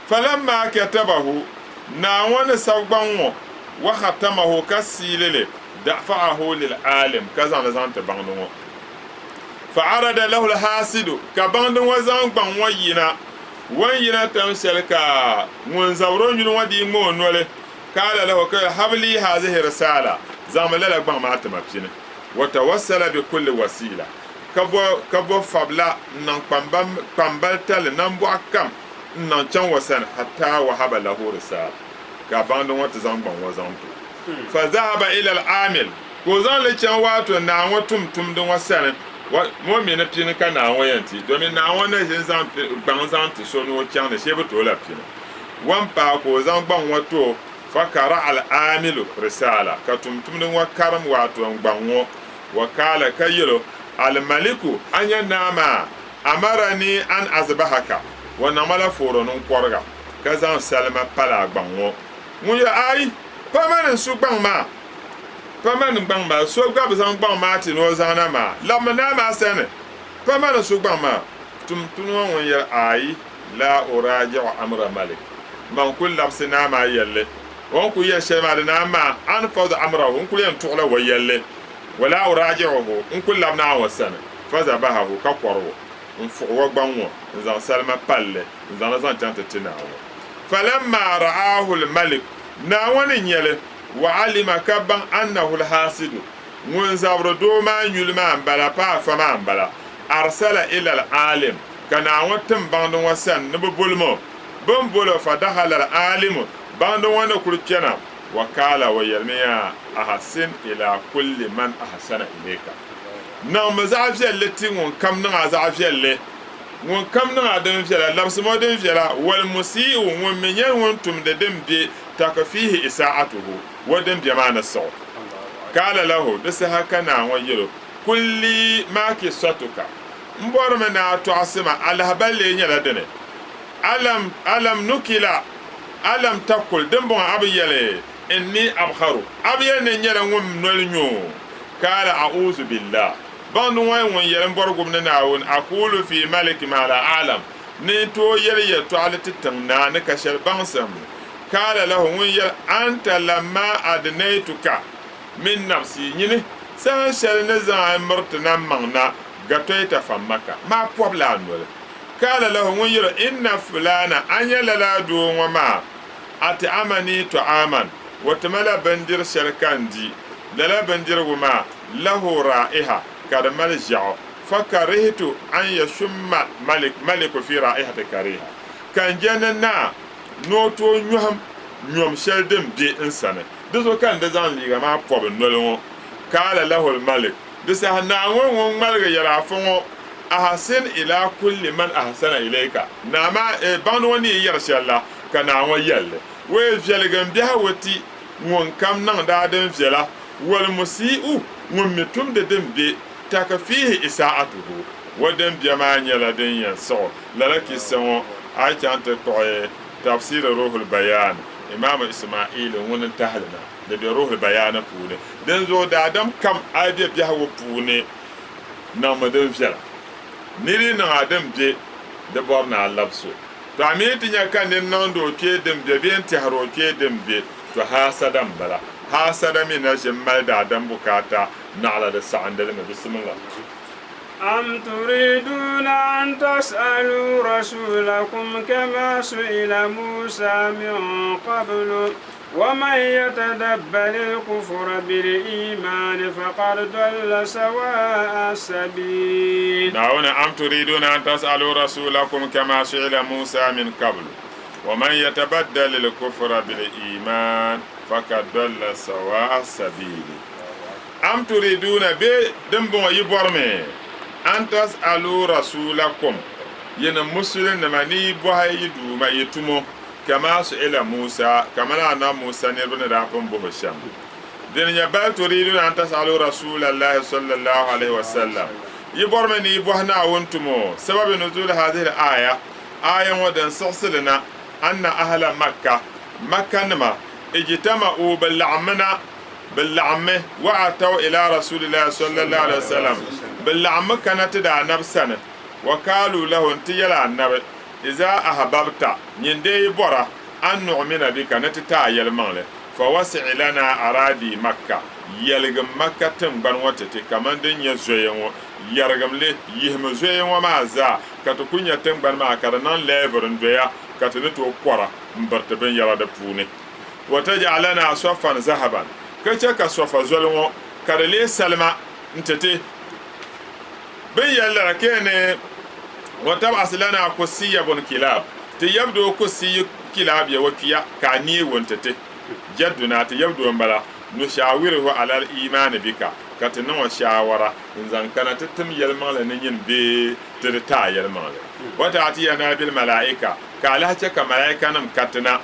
Falammaa katabahu, Naawuni ni sabi gbaŋ ŋɔ, wa khatamahu, ka siili li, dafa'ahu lil-aalim, ka zaŋ li zaŋ ti baŋdi ŋɔ. Fa'arada lahu l-haasidu, ka baŋdi ŋɔ zaŋ gbaŋ ŋɔ yina, o ni yina tam shɛli ka ŋun zabiri o nyuli ŋɔ dii ŋma o noli, Kaala lahu ka yɛli, Hab lii haazihi risaala, zaŋmi lala gbaŋ maa ti ma pini. Wa tawassala bi kulli wasiila, ka bo ka bo fabila n-niŋ kpamba kpambalitali nambɔɣu kam n-niŋ chaŋ o sani, hatta wahaba lahu risaala, ka baŋdi ŋɔ ti zaŋ gbaŋ ŋɔ zaŋ ti o. Fa zahaba ila al-aamil, ka o zaŋ li chaŋ waato naa ŋɔ tumtumdi ŋɔ sani, wa ŋɔ mi ni pini ka naa ŋɔ yɛn ti, domin naa ŋɔ na ʒin zaŋ gbaŋ zaŋ ti so ni o chaŋ ni shee bi ti o la pini. Wan paai ka o zaŋ gbaŋ ŋɔ ti o, Fakara'a al-aamilu risaala, ka tumtumdi ŋɔ karim waato n-gbaŋ ŋɔ, wa kaala ka yɛl o, Al-maliku, a nya naa maa, amarani an azbahaka, o niŋ ma la fooro ni n-kɔriga, ka zaŋ salima pali a gbaŋ ŋɔ. Ŋun yɛli, Aai, pa mani n-su gbaŋ maa, pa mani gbaŋ maa, so gba bi zaŋ gbaŋ maa ti ni o zaŋ na maa, labimi naa maa sani, pa mani n-su gbaŋ maa. Tumtumdi ŋɔ ŋun yɛli, Aai, laa uraaji'u amra malik, man kul labisi naa maa yɛlli, o ni kul yɛli shɛli maa di naan maa, anfadhu amrahu, n kul yɛn tuɣila o yɛlli, wa laa uraaji'uhu, n kul labi naa ŋɔ sani, fazabahahu, ka kɔrig o, n-fuɣi o gbaŋ ŋɔ n-zaŋ salima pal li n-zaŋ li zaŋ chaŋ ti ti naa ŋɔ. Falammaa ra'aahu l-malik, naa ŋɔ ni nya li, wa alima, ka baŋ annahu l-haasidu, ŋun zabiri doo maa nyuli maa m-bala, paafa maa m-bala, arsala ila l-aalim, Ka naa ŋɔ tim baŋdi ŋɔ sani ni bɛ boli ma o. Bɛ ni boli o, fadahala al-aalimu, baŋdi ŋɔ ni kuli kpɛna, wa kaala, o yɛlimiya, Ahasin ila kulli man ahasana ilayka. Niŋmi zaɣ viɛlli ti ŋun kam niŋ a zaɣ viɛlli. Ŋun kam niŋ a din viɛla, labisimi o din viɛla. Wal musii'u, ŋun mi nyɛ ŋun tumdi din be, takfiihi isaa'atuhu, o din be maa ni siɣ o. Kaala lahu, di saha ka naa ŋɔ yɛl o, Kul li maa qissatuka. M bɔrimi ni a tɔɣisi ma a lahibali lee nyɛla dini? Alam, alam nukila, alam takul, dimbɔŋɔ a bi yɛli, Inni abkharu, a bi yɛli ni n nyɛla ŋun noli nyo? Kaala a'uuzu billah, baŋdi ŋɔ ŋun yɛli m bɔri gubu ni Naawuni, akuulu fi maliki ma la a'lam, ni n tooi yɛli yɛltɔɣali ti tiŋ naa ni ka shɛli baŋsim. Kaala lahu, ŋun yɛli, Anta lamma adnaytuka min nafsi, nyini saha shɛli ni zaŋ a miri ti na maŋ na Gatoyta fammaka, maa pɔbila a noli. Kaala lahu, ŋun yɛl o, Inna fulana, a nya lala doo ŋɔ maa, at'amani ta'aman, o ti ma la bindir shɛli ka n di, lala bindirigu maa, lahu ra'iha, ka di mali ʒiɛɣu, fakarihtu an yashumma malik, maliku fi ra'ihati kariha, ka n je ni naa ni o tooi nyɔhim nyom shɛli din be n sani, di zuɣu ka n di zaŋ liiga maa pɔbi n noli ŋɔ. Kaala lahu l-malik, Di saha naa ŋɔ ŋun ŋmaligi yɛli afa ŋɔ, Ahasin ilaa kulli man ahasana ilayka, Naa maa, eh, baŋdi ŋɔ ni yi yɛri shɛli la, ka naa ŋɔ yɛli li. Wee viɛligi m biɛhigu ti ŋunkam niŋdi a din viɛla, wal musii'u, ŋun mi tumdi din be, takfiihi isaa'atuhu, o din be maa nyɛla din yɛn siɣ o. Lala kissa ŋɔ, a yi chaŋ ti kpuɣi Tafsiiri Ruhul Bayaan, Imaamu Ismaa'iili ŋuni n-tahi li na. Di be Ruhul Bayaani puuni. Dinzuɣu daadam kam a yi be biɛhigu puuni, niŋmi din viɛla. Nir yi niŋ a din be, di bɔri ni a labis o. To a mi yi ti nya ka nir niŋdi o kpee din be bee n-tɛhiri o kpee din be, to haasada m-bala. Haasada mi na ʒi m-mali daadam bukaata naɣila di saɣindi li mi. Bisimillah. Am turiduuna an tas'aluu rasuulakum kama su'ila Musa min qablu Wa man yatadabbalil kufra bil iimaani faqad dalla sawaa'a sabiil. Naawuni, Am turiduna an tas'alu rasuulakum kama su'ila Musa min qablu wa man yatabaddalil kufra bil iimaan faqad dalla sawaa'a sabiili. Am turiduna bee dimbɔŋɔ yi bɔrimi an tas'alu rasuulakum yinim Musulinima ni yi bɔhi yi Duuma yi tumo Kama su'ila Musa, kamani Anabi Musa niriba ni daa pun bɔh o shɛm. Dini nyɛ, Bal turiduna an tas'alu Rasuulallahi sallallahu alaihi wa sallam, yi bɔrimi ni yi bɔhi Naawuni tumo, sababi nuzuli hazihi al-aaya, aaya ŋɔ din siɣisi li na, anna ahla Makka, Makka nima, ijtama'u bɛ laɣimmi na, bɛ laɣimmi, wa ataw ila Rasuulillahi sallallahu alaihi wa sallam, bɛ laɣimmi kana ti da Anabi sani. Wa kaalu lahu n-ti yɛli Annabi, Iza ahbabta, nyin dee yi bɔra, an nu'mina bika, ni ti ti a yɛlimaŋli, fawasi'i lana araadi Makka, yɛligim Makka tiŋgbani ŋɔ ti ti, kaman din nyɛ zoya ŋɔ, yɛrigim li, yihimi zoya ŋɔ maa zaa, ka ti kuli nya tiŋgbani maa ka di niŋ lɛɛviri n-doya, ka ti ni tooi kɔra m-biriti binyɛra di puuni. Wa taj'al lana sɔfan zahaban, ka chɛ ka sɔfa zoli ŋɔ ka di leei salima n-ti ti. Bɛ ni yɛli lala ka yɛli ni, Wa tab'as lana Kussiya bun Kilab, ti yabdoo Kussiyi Kilab ya o kpiya ka a neeg o n-ti ti. Jadduna, ti yabdoo m-bala, nushawirihu alal iimaani bika, ka ti niŋ o shaawara n-zaŋ kana ti tim yɛlimaŋli ni nyin bee ti di ti a yɛlimaŋli. Wa ta'tiyana bil malaika, ka a lahi chɛ ka malaikanim ka ti na,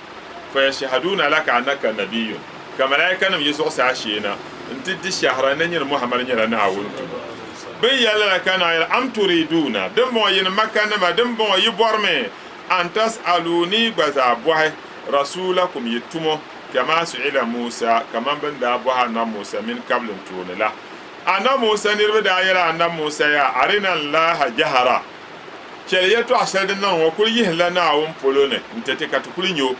fayashhaduuna laka annaka nabiyyun, ka malaikanim yi zuɣusaa shee na nti di shɛhira ni nyini Muhammad nyɛla Naawuni tumo. Bɛ ni yɛli lala ka naan yɛli, Am turiduuna, dimbɔŋɔ yini Makkanima, dimbɔŋɔ yi bɔrimi, an tas'aluuni gba zaa bɔhi, rasuulakum yi tumo, kama su'ila Musa, kaman bɛ ni daa bɔhi Annabi Musa min kabli n-tooni la. Annabi Musa niriba daa yɛli Annabi Musa yaa, Arina Allaha jahara, Chɛli yɛtɔɣ shɛli din niŋ ŋɔ kul yihirila Naawuni polo ni n-ti ti ka ti kul nya o.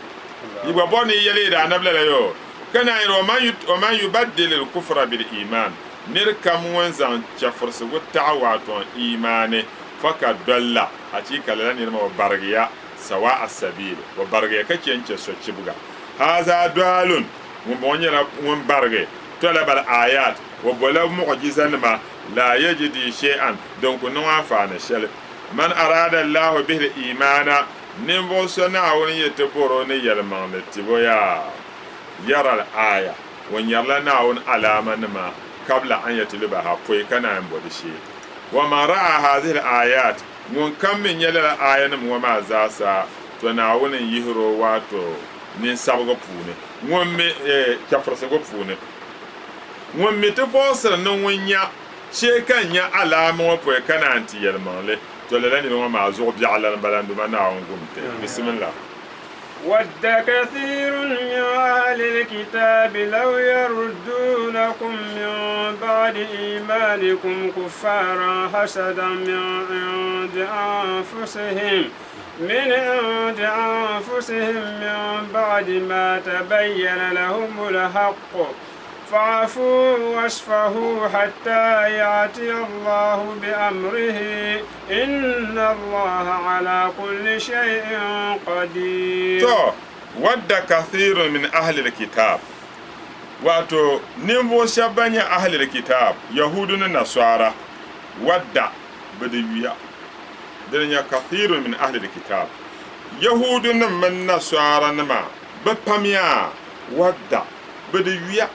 Yi gba bɔri ni yi yɛli yi daanabi lala yoo? Ka naan yɛli, Wa man yubaddilil kufra bil iimaan, nir kam ŋun zaŋ chɛfurisigu taɣi waato n-iimaani, fakad dalla, achiika lala nir maa o barigiya sawa'a sabiil, o barigiya ka chɛ n-chɛ sochibga. Haza daalun, ŋumbɔŋɔ nyɛla ŋun barigi, talabal aayaat, o bola muɣjizanima, laa yajidi shay'an, din ku niŋ anfaani shɛli. Man araada Allahu bihi al-iimaana, ninvuɣ so Naawuni yi ti bɔr o ni yɛlimaŋli tibo yaa, yara al-aaya, o nyarila Naawuni alaamanima kabla an yatlubaha, pɔi ka naan bo di shee. Wa man ra'a hazihi al-aayaat, ŋun kam mi nya lala aayanim ŋɔ maa zaasa, to Naawuni n-yihir o waato ninsabigi puuni, ŋun mi, chɛfurisigu puuni. Ŋun mi ti buɣisiri ni ŋun nya shee ka nya alaama ŋɔ pɔi ka naan ti yɛlimaŋli, to lala nira ŋɔ maa zuɣu biɛɣu lan bala n Duuma Naawuni gum ti. Bisimillah. Wadda kathirun min ahlil kitaabi law yarudduunakum min ba'di iimaanikum kuffaaran hasadan min indi anfusihim min indi anfusihim min ba'di ma tabayyana lahumul haqqu fa'fu wasfahu hatta ya'tiya Allahu bi amrihi inna Allaha ala kulli shay'in qadir. To, wadda kathirun min ahlil kitab, wato ninvuɣ shɛb ban nyɛ ahlil kitab, Yahuudu ni Nasara, wadda bɛ di yuya. Dini nyɛ kathirun min ahlil kitab, Yahuudunim mini Nasaaranima bɛ pamya wadda, bɛ di yuya,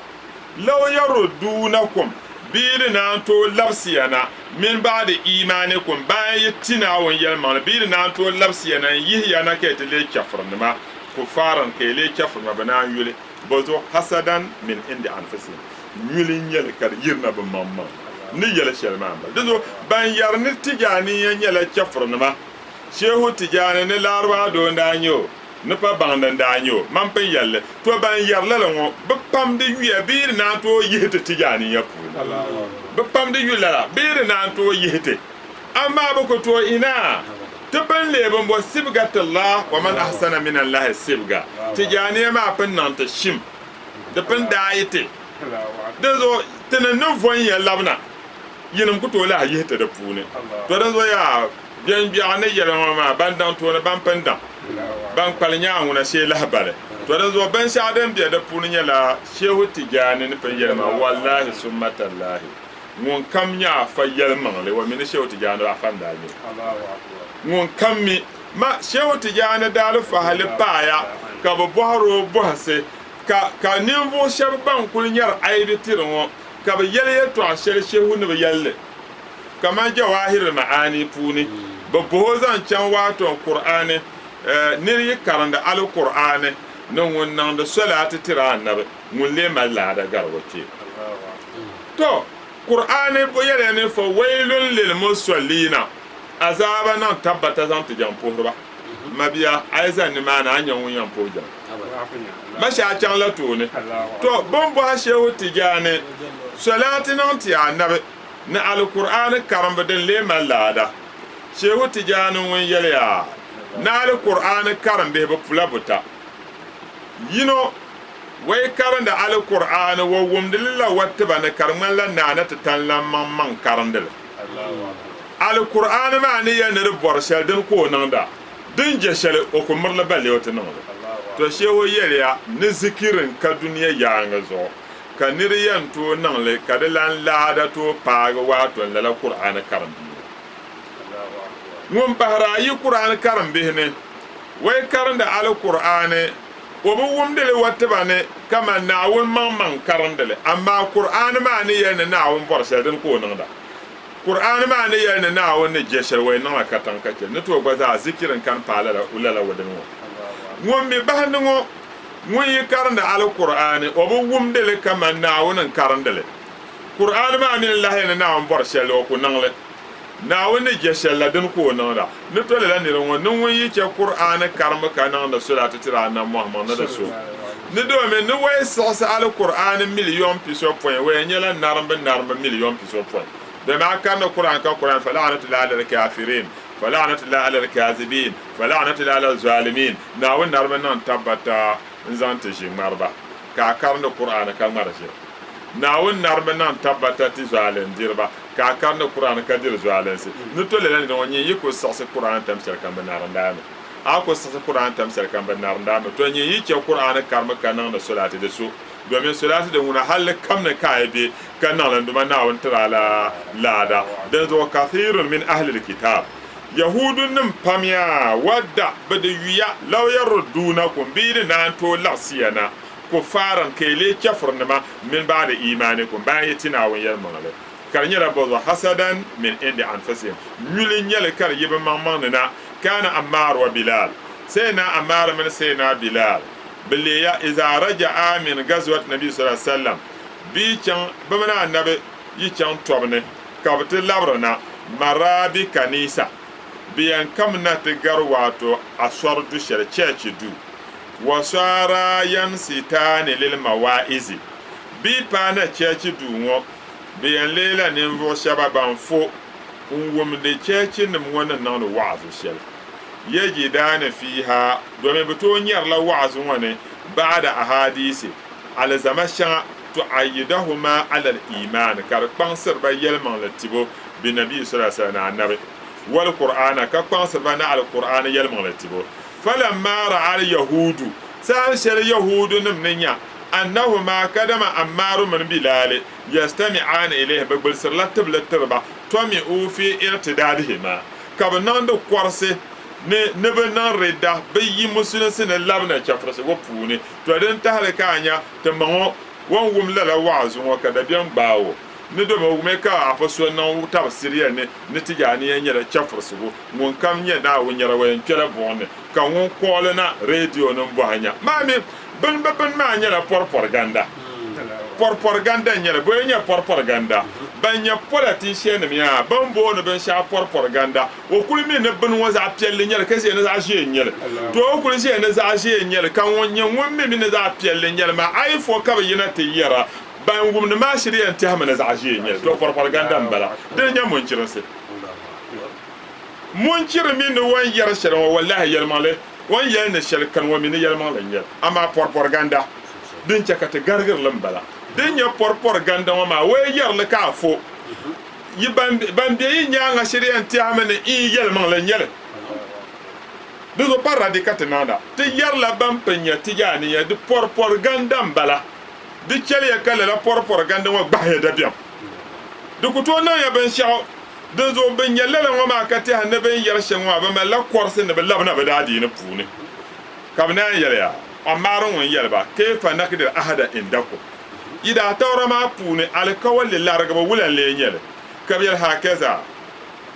law yarudduunakum, bɛ yi di naan tooi labsi ya na, min ba'di iimaanikum, bayan yi ti Naawuni yɛlimaŋli, bɛ yi di naan tooi labsi ya na n-yihi ya na ka yi ti leei chɛfurinima, kuffaaran, ka yi leei chɛfurinima, bɛ naan yuli, bɔzuɣu hasadan min indi anfusihim. Nyuli n-nyɛ li ka di yirina bɛ maŋmaŋ ni yɛli shɛli maa m-bala. Dinzuɣu ban yɛri ni Tijaaniya nyɛla chɛfurinima, Shehu Tijaani ni Laribaa doo n-daa nyɛ o, ni pa baŋdi n-daa nyɛ o, man pun yɛli li. To ban yɛri lala ŋɔ, bɛ pam di yuya bɛ yi di naan tooi yihi ti Tijaaniya puuni. Bɛ pam di yu lala bɛ yi di naan tooi yihi ti. Amaa bɛ ku tooi inaa! Ti pun leei bɛn bo sibgatillah wa man ahsana minallahi sibga. Tijaaniya maa pun niŋ ti shim. Di pun daa yi ti. Dinzuɣu ti ni ni von ya labina, yinim ku tooi lahi yihi ti di puuni. To dinzuɣu yaa, bɛn gbiɛɣu ni yɛli ŋɔ maa, ban daŋ tooni, ban pun daŋ, ban kpali nyaanŋuna shee lahibali. To dinzuɣu binshɛɣu din be di puuni nyɛla Shehu Tijani ni pun yɛli maa, Wallahi summa tallahi, ŋun kam nyɛ afa yɛlimaŋli, o mi ni Shehu Tijani afa n-daa nyɛ o. Ŋun kam mi ma Shehu Tijani daalifahali paaya ka bɛ bɔhiri o bɔhisi ka ka ninvuɣ shɛba ban kuli nyari aibi tiri ŋɔ ka bɛ yɛli yɛltɔɣa shɛli Shehu ni bi yɛli li kamani Jawahir al-Ma'ani puuni bɛ bɔhi o zaŋ chaŋ waato Kur'aani nir yi karindi Al-Kur'aani ni ŋun niŋdi solaati tiri Annabi ŋun lee mali laada gari o kpee. To Kur'aani bo yɛliya ni fawailun lil-musalliina Azaaba niŋ tabbata zaŋ ti jaŋ puhiriba. Mabia, a yi zani nimaani a ni nya ŋun yɛn puhi jaŋ. Mashi a chaŋla tooni. To, bɛ ni bɔhi Shehu Tijani solaati niŋ ti Anabi ni Alkur'aani karimbu din lee mali laada. Shehu Tijani ŋun yɛliya, Ni Alkur'aani karimbihi bi pula buta. Yino, Wai karindi Alkur'aani, wa wumdi li la wa tiba ni ka di ŋmanila naa ni ti tani lan maŋmaŋ karindi li. Alkur'aani maa ni yɛli ni di bɔri shɛli dini ka o niŋda, din je shɛli o ku miri li balle o ti niŋ li. To Shehu yɛliya, Ni zikiri n-ka dunia yaaŋa zuɣu ka niri yɛn tooi niŋ li ka di lan laada tooi paagi waato n lala Kur'aani karimbihi ŋɔ. Ŋun pahiri ayi Kur'aani karimbihi ni, wai karindi Alkur'aani, o bi wumdi li wa tiba ni kaman Naawuni maŋmaŋ karindi li, amaa Kur'aani maa ni yɛli ni Naawuni bɔri shɛli dini ka o niŋda. Kur'aani maa ni yɛli ni Naawuni ni je shɛli wai niŋla katiŋ ka chɛ li ni tooi gba zaa zikiri n-kani paai lala wa dini ŋɔ. Ŋun mi bahindi ŋɔ, ŋun yi karindi Alkur'aani, o bi wumdi li kaman Naawuni n-karindi li. Kur'aani maa mi ni lahi yɛli ni Naawuni bɔri shɛli o ku niŋ li. Naawuni ni je shɛli la dini ka o niŋda. Ni to lala nira ŋɔ ni ŋun yi chɛ Kur'aani karimbu ka niŋdi solaati tiri Annabi Muhammad ni di so ni domin ni wai siɣisi Alkur'aani miliyɔn pisopɔin waya nyɛla narimbu narimbu miliyɔn pisopɔin domin a karindi Kur'aani ka Kur'aani fala'anatullahi alal kafirin fala'anatullahi alal kazibin fala'anatullahi alal zalimin Naawuni narimbu niŋ tabbata n-zaŋ ti ʒiŋmariba ka a karindi Kur'aani ka ŋmari ʒiri. Naawuni narimbu niŋ tabbata ti zualindiriba ka a karindi Kur'aani ka diri zualinsi. Ni to lala nira ŋɔ nyin yi ku siɣisi Kur'aani tam shɛli kam bɛ narindaami. A ku siɣisi Kur'aani tam shɛli kam bɛ narindaami. To nyin yi chɛ Kur'aani karimi ka niŋdi solaati di so, domin solaati din ŋuna halli kam ni ka a yi be ka niŋ li n Duuma Naawuni tiri a la laada. Dinzuɣu kathirun min ahlil kitaab, Yahuudunim pam yaa, wadda, bɛ di yuya, law yarudduunakum, bɛ yi di naan tooi laɣisiya na, kuffaaran, ka yi leei chɛfurinima, min ba'di iimaanikum, bayan yi ti Naawuni yɛlimaŋli, ka di nyɛla bɔzuɣu, hasadan min indi anfusihim, nyuli n-nyɛ li ka di yi bɛ maŋmaŋ ni na, kaana Ammaar wa Bilaal, Sayyidina Ammaar mini Sayyidina Bilaal, bɛ leeya, izaa raja'a min gazwat Nabi sallallahu alaihi wasallam, bɛ yi chaŋ, bɛ mini Annabi yi chaŋ tɔbu ni, ka bɛ ti labiri na, marra bi kanisa, bɛ yɛn kamina ti gari waato asɔri du shɛli, cheechi duu. Wasara yansitaani lil mawaa'izi, Bɛ yi paai na cheechi duu ŋɔ, bɛ yɛn leela ninvuɣ shɛba ban fo n-wumdi cheechinima ŋɔ ni niŋdi wa'azu shɛli. Yajidaani fiiha, domin bɛ tooi nyarila wa'azu ŋɔ ni ba'da ahaadiisi, alizama shɛŋa, tu'ayyidahuma alal iimaan, ka di kpaŋsiri ba yɛlimaŋli tibo bi Nabiyi sallallahu alaihi wasallam ni Annabi, wal Qur'aana, ka kpaŋsiri ba ni Alkur'aani yɛlimaŋli tibo. Falammaa ra'al yahuudu, saha shɛli Yahuudunim ni nya, annahumaa kadama Ammaaru mini Bilaali, yastami'aani ilayhi, bɛ gbulisirila tibili tiri ba, tɔmi'uu fi irtidaadihimaa, ka bɛ niŋdi kɔrisi ni ni bɛ niŋ ridda, bɛ yi Musulinsi ni labina chɛfurisigu puuni. Tɔ! Din tahili ka a nya ti ma ŋɔ, o ni wum lala wa'azu ŋɔ ka dabiɛm gbaai o. Ni domi o wumya ka afa so niŋ tabisiri yɛli ni ni Tijaaniya nyɛla chɛfurisigu. Ŋun kam nyɛ Naawuni nyɛla o yɛn kpɛla buɣim ni, ka ŋun kɔɣili na redio ni m-bɔhi nya maa mi bini bi bini maa nyɛla pɔripɔriganda. Pɔripɔriganda n-nyɛ li. Bɔ n-nyɛ pɔripɔriganda? Ban nyɛ pɔlatiishianima yaa, bɛ ni booni binshɛɣu pɔripɔriganda, o kuli mi ni bini ŋɔ zaɣ piɛlli n-nyɛ li ka ʒiya ni zaɣ ʒee n-nyɛ li. To o kuli ʒiya ni zaɣ ʒee n-nyɛ li ka ŋun nyɛ ŋun mi mi ni zaɣ piɛlli n-nyɛ li maa, a yi fo ka bɛ yina ti yɛra, ban wumdi maa shiri yɛn tɛhimi ni zaɣ ʒee n-nyɛ li. To pɔripɔriganda m-bala. Dini n-nyɛ munchirinsi. Munchiri mi ni o ni yɛri shɛli ŋɔ, wallahi yɛlimaŋli, o ni yɛli ni shɛli kani ŋɔ mi ni yɛlimaŋli n-nyɛ li. Amaa pɔripɔriganda din chɛ ka ti garigiri li m-bala. Din nyɛ pɔripɔriganda ŋɔ maa, o yi yɛri li ka a fo, yi ban be yi nyaaŋa shiri yɛn tɛhimi ni iin yɛlimaŋli n-nyɛ li. Di zuɣu pa radi ka ti niŋda. Ti yɛrila ban pun nyɛ Tijaaniya di pɔripɔriganda m-bala. Di chɛliya ka lala pɔripɔriganda ŋɔ gbahi ya dabiɛm. Di ku tooi niŋ ya binshɛɣu. Dinzuɣu bɛ nya lala ŋɔ maa ka tɛha ni bɛ ni yɛri shɛm ŋɔ maa, bɛ malila kɔrisi ni bɛ labina bɛ daadiini puuni. Ka bɛ naan yɛli ya, Ammaar ŋun yɛli ba, Kayfa nakdir ahada indakum? Yi daa tawura maa puuni alikawalli larigibu wula n-lee nyɛ li? Ka bɛ yɛli, Hakaza,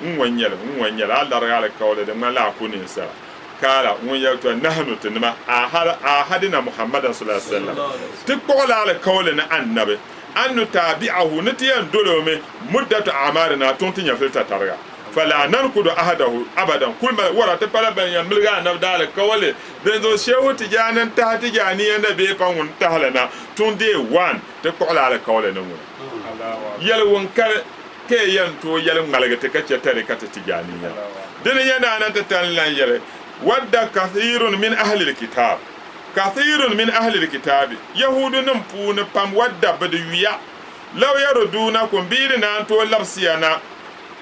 n-ŋɔ n-nyɛ li, n-ŋɔ n-nyɛ li, a larigi alikawalli di ŋmanila a ku ninsala. Kaala, ŋun yɛli, Tɔ! Nahnu, tinima, ahadina Muhammadan sallallahu alaihi wasallam, ti kpuɣila alikawalli ni Annabi. An nutaabi'ahu, ni ti yɛn doli o mi, muddatu a'maarina, tuŋ ti nyɛvili tatariga. Falaa nankudu ahadahu abadan, kul mali wara ti pala ban yɛn miligi Anabi daalikawali, dinzuɣu Shehu Tijaani n-tahi Tijaaniya na bee pa ŋun tahi li na, tuŋ day one, ti kpuɣila alikawali ni ŋuna. Yɛli ŋun kani. Ka yi yɛn tooi yɛli ŋmaligi ti ka chɛ Tarikati Tijaniya. Dini n-nyɛ ni a na ti tani lan yɛli, Wadda kathirun min ahlil kitaab, kathirun min ahlil kitaabi, Yahuudunim puuni pam wadda bɛ di yuya, law yaruduunakum bɛ yi di naan tooi labisiya na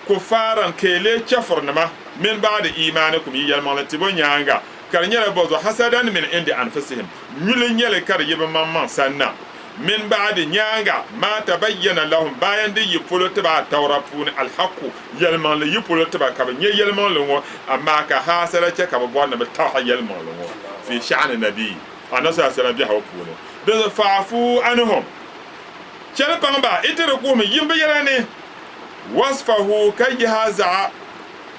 kuffaaran ka yi leei chɛfurinima min ba'di iimaanikum yi yɛlimaŋli tibo nyaaŋa, ka di nyɛla bɔzuɣu hasadan min indi anfusihim, nyuli n-nyɛ li ka di yi bɛ maŋmaŋ sani na. Min ba'di, nyaaŋa, maa tabayyana lahum, bayan di yi polo ti ba Attaura puuni, alhaqqu, yɛlimaŋli yi polo ti ba ka bɛ nya yɛlimaŋli ŋɔ, amaa ka haasada chɛ ka bɛ bɔri ni bɛ taɣi yɛlimaŋli ŋɔ fi sha'ni nabiyyi, Anabi sallallahu alaihi wasallam biɛhigu puuni. Dinzuɣu fa'fu anhum, chɛli paŋ ba, yi ti di kuhimi yim bɛ yɛla ni, wasfahu, ka yihi a zaɣa,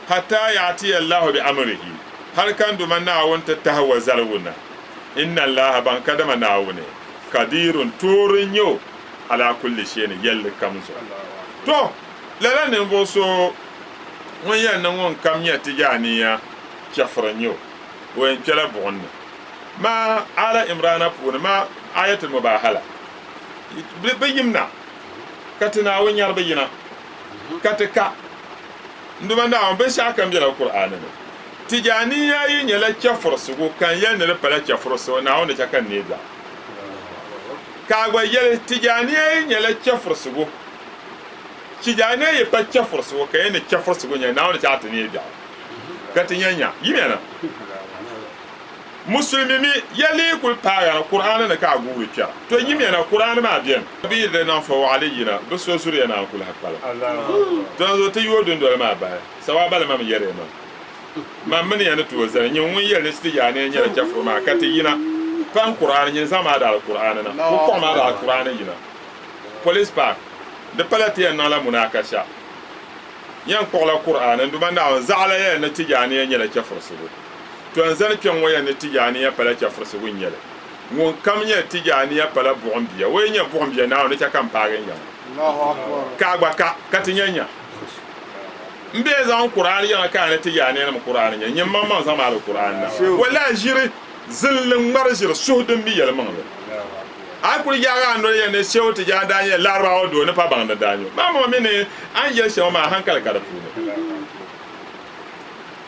hatta ya'tiya Allahu bi amrihi, hali ka n Duuma Naawuni ti tahi o zaligu na. Inna Allaha, baŋ kadama Naawuni, Kadirun, toori n-nyɛ o, alaa kulli shay'in, yɛlli kam zuɣu. Tɔ! Lala ninvuɣ so ŋun yɛn niŋ ŋun kam nyɛ Tijaaniya chɛfiri n-nyɛ o, o yɛn kpɛla buɣim ni. Maa Aala Imrana puuni maa Ayatul Mubahala, bɛ yimna ka ti Naawuni nyari bɛ yina, ka ti ka n Duuma Naawuni binshɛɣu kam bela Kur'aani ni. Tijaaniya yi nyɛla chɛfurisigu ka n yɛli ni di pala chɛfurisigu, Naawuni ni chɛ ka n neei biɛɣu. Ka a gba yɛli, Tijaaniya yi nyɛla chɛfurisigu, Tijaaniya yi pa chɛfurisigu ka yɛli ni chɛfurisigu n-nyɛ li, Naawuni ni chɛ a ti neei biɛɣu. Ka ti nya nya. Yimiya na. Musulimi mi, ya lee kuli paai ya na Kur'aani ni ka a guuri kpɛra. To yimiya na, Kur'aani maa beni. Bɛ yi di niŋ fa waɣili yina, bɛ so zuriya naan ku lahi kpalim. Dinzuɣu ti yooi dundoli maa bahi. Sawaabali mam yɛri ya maa. Man mini ya ni tooi zani, nyin ŋun yɛli ni ti yaani ya nyɛla chɛfuri maa, ka ti yina pahi Kur'aani, nyin zaŋmi a daali Kur'aani na, ku kpuɣimi a daali Kur'aani yina. Police Park, di pala ti yɛn niŋla munakasha. Yɛn kpuɣila Kur'aani n-duuma Naawuni zaɣila yɛli ni ti yaani ya nyɛla chɛfurisigu. To n zani kpɛŋ ŋɔ yɛli ni ti yaani ya pala chɛfurisigu n-nyɛ li. Ŋun kam nyɛ ti yaani ya pala buɣim bia, o yi nyɛ buɣim bia Naawuni ni chɛ ka m paagi n yaŋ. Ka a gba ka, ka ti nya nya. M bee zaŋ Kur'aani yɛŋa ka a ni ti yaaniyanima Kur'aani nya, nyin maŋmaŋ zaŋmi a di Kur'aani na. Wallahi ʒiri zinli ŋmari ʒiri suhu din bi yɛlimaŋli. A yi kuli yaagi a noli yɛli ni Shehu Tijani daa nyɛla Larabawa doo ni pa baŋdi daa nyɛ o. Maŋmaŋ mi ni a ni yɛli shɛm maa hankali ka di puuni.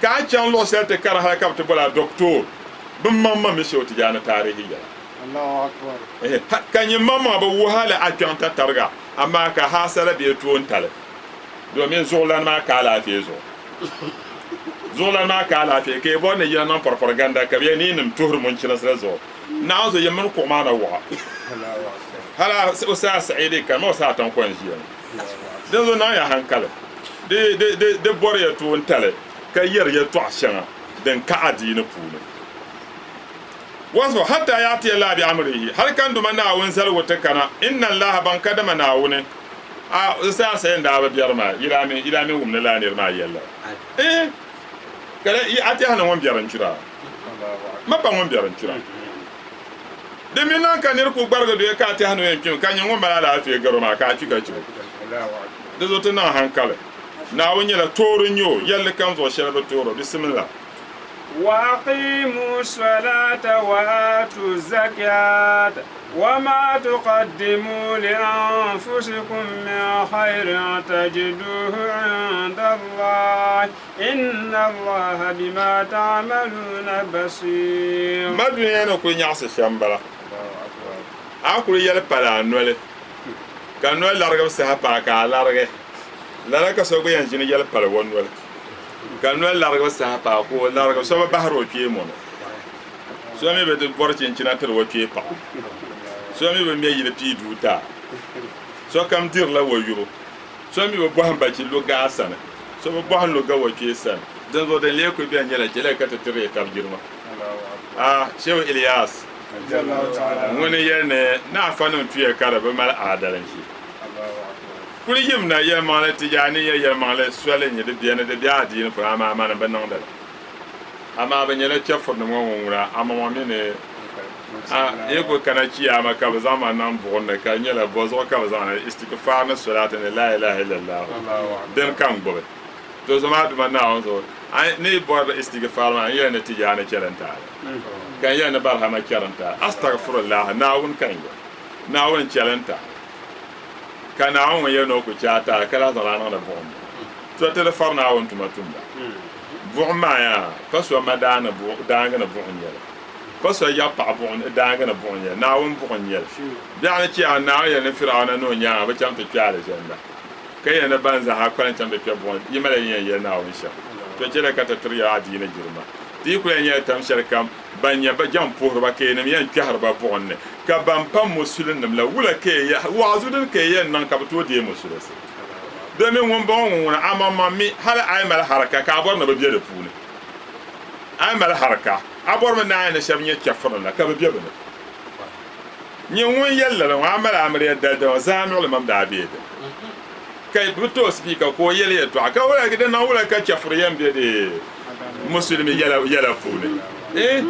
Ka a chaŋ luɣ shɛli ti kari hali ka bɛ ti boli a Doctor, bɛ maŋmaŋ mi Shehu Tijani taarihi yɛla. Ka nyin maŋmaŋ bi wuhi a li a kpiɔŋ tatariga, amaa ka haasara bee toontali. Domin zuɣulana maa ka alaafee zuɣu. Zuɣulana maa ka alaafee ka yi bɔri ni yina niŋ pɔripɔriganda ka bɛ yɛli ni yinim tuhiri munchilinsi la zuɣu. Naawuni zuɣu yi mini kuɣu maa na wɔɣa. Hali o saa Saidi kani maa o saa taŋkɔ n-ʒiya ŋɔ. Dinzuɣu niŋ ya hankali. Di, di, di, di bɔri ya toontali ka yɛri yɛtɔɣ shɛŋa din ka adiini puuni. Wasfu hatta ya'tiya Laa bi amrihi, hali ka n Duuma Naawuni zaligu ti kana, inna Allaha ban kadama Naawuni. A di saha sayin daa bi biɛri maa, yi daa mi, yi daa mi wum ni lala niri maa yɛlli a? Ihi, ka di, yi, a tɛha ni ŋun biɛri n-chura a? Ma pa ŋun biɛri n-chura. Di mi niŋ ka nir ku gbarigi doya ka a tɛha ni o yɛn kpimi, ka nyɛ ŋun mali alaafee gar o maa ka a kpi ka chɛ o. Di zuɣu ti niŋ hankali. Naawuni nyɛla toori n-nyɛ o, yɛlli kam zuɣu shɛli bi toor o. Bisimillah. Wa aqimu salata wa atu zakata wa ma tuqaddimu li anfusikum min khairin tajiduhu inda Allah inna Allaha bima ta'maluna basir. Ma dunia ni kuli nyaɣisi shɛm m-bala. A kuli yɛli pali a noli, ka noli larigibu saha paai ka a larigi. Lala ka so gba yɛn ʒini yɛli pali o noli. Ka noli larigibu saha paai ka o larigi, so bi bahiri o kpee mɔno, so mi bi bɔri chinchina tiri o kpee paɣa, so mi bi me yili pii duu ti a, sokam dirila o yubu, so mi bi bɔhim bachi lu gaa sani, so bi bɔhim lu ga o kpee sani. Dinzuɣu din lee kuli beni nyɛla chɛliya ka ti tiri ya tab jilima. A Shehu Ilyas ŋuni yɛli ni Naafanim tuya ka di bi mali aadalinchi. Kuli yim na yɛlimaŋli Tijaaniyya yɛlimaŋli soli n-nyɛ di beni di be adiini puuni amaa mani bi niŋdi li. Amaa bɛ nyɛla chɛfurinim ŋɔ ŋun ŋuna amaŋmaŋ mi ni a yi kuli kana chiyaama ka bɛ zaŋ ma niŋ buɣim ni ka di nyɛla bɔzuɣu ka bɛ zaŋ ni istigfaar ni solaati ni laa ilaha illallahu dini ka n gbubi. To zuɣu maa Duuma Naawuni zuɣu a ni yi bɔri istigfaar maa n yɛli ni Tijaani chɛlintaali ka n yɛli ni Barhama chɛrintaali astagfirullah Naawuni ka n yɛli Naawuni chɛlintaali. Ka Naawuni ŋun yɛli ni o ku chɛ a taali ka lahi zaŋ a niŋdi buɣim ni. To ti di fari Naawuni tuma tumda. Buɣim maa yaa, pa so ma daangi ni buɣim n-nyɛ li, pa so ya paɣa daangi ni buɣim n-nyɛ li, Naawuni buɣim n-nyɛ li. Biɛɣu ni chɛ a Naawuni yɛli ni Firawuna ni o nyaaŋa bi chaŋ ti kpe alizanda, ka yɛli ni ban zaa kpalim chaŋ ti kpe buɣim, yi mali yi ni yɛn yɛli Naawuni shɛm. To chɛliya ka ti tiri ya adiini jilima. Ti yi kuli yɛn nyɛla tam shɛli kam ban nyɛ bɛ jɛm puhiriba ka yinim yɛn kpɛhiri ba buɣim ni, ka ban pa musulinnim la, wula ka yi yɛn, wa'azu dini ka yi yɛn niŋ ka bɛ tooi deei musulinsi? Domin ŋumbɔŋɔ ŋun ŋuna amaŋmaŋ mi hali a yi mali haraka ka a bɔri ni bɛ be di puuni. A yi mali haraka, a bɔrimi ni a ni shɛba nyɛ chɛfurinim la ka bɛ be bɛ ni. Nyin ŋun yɛli lala ŋɔ, a mali amiliya dalidali ŋɔ zaa nuɣili mam daa be di ni. Ka bɛ ti o sipiika ka o yɛli yɛltɔɣa, ka wula di niŋ wula ka chɛfuri yɛn be di musulimi yɛla puuni? Eh,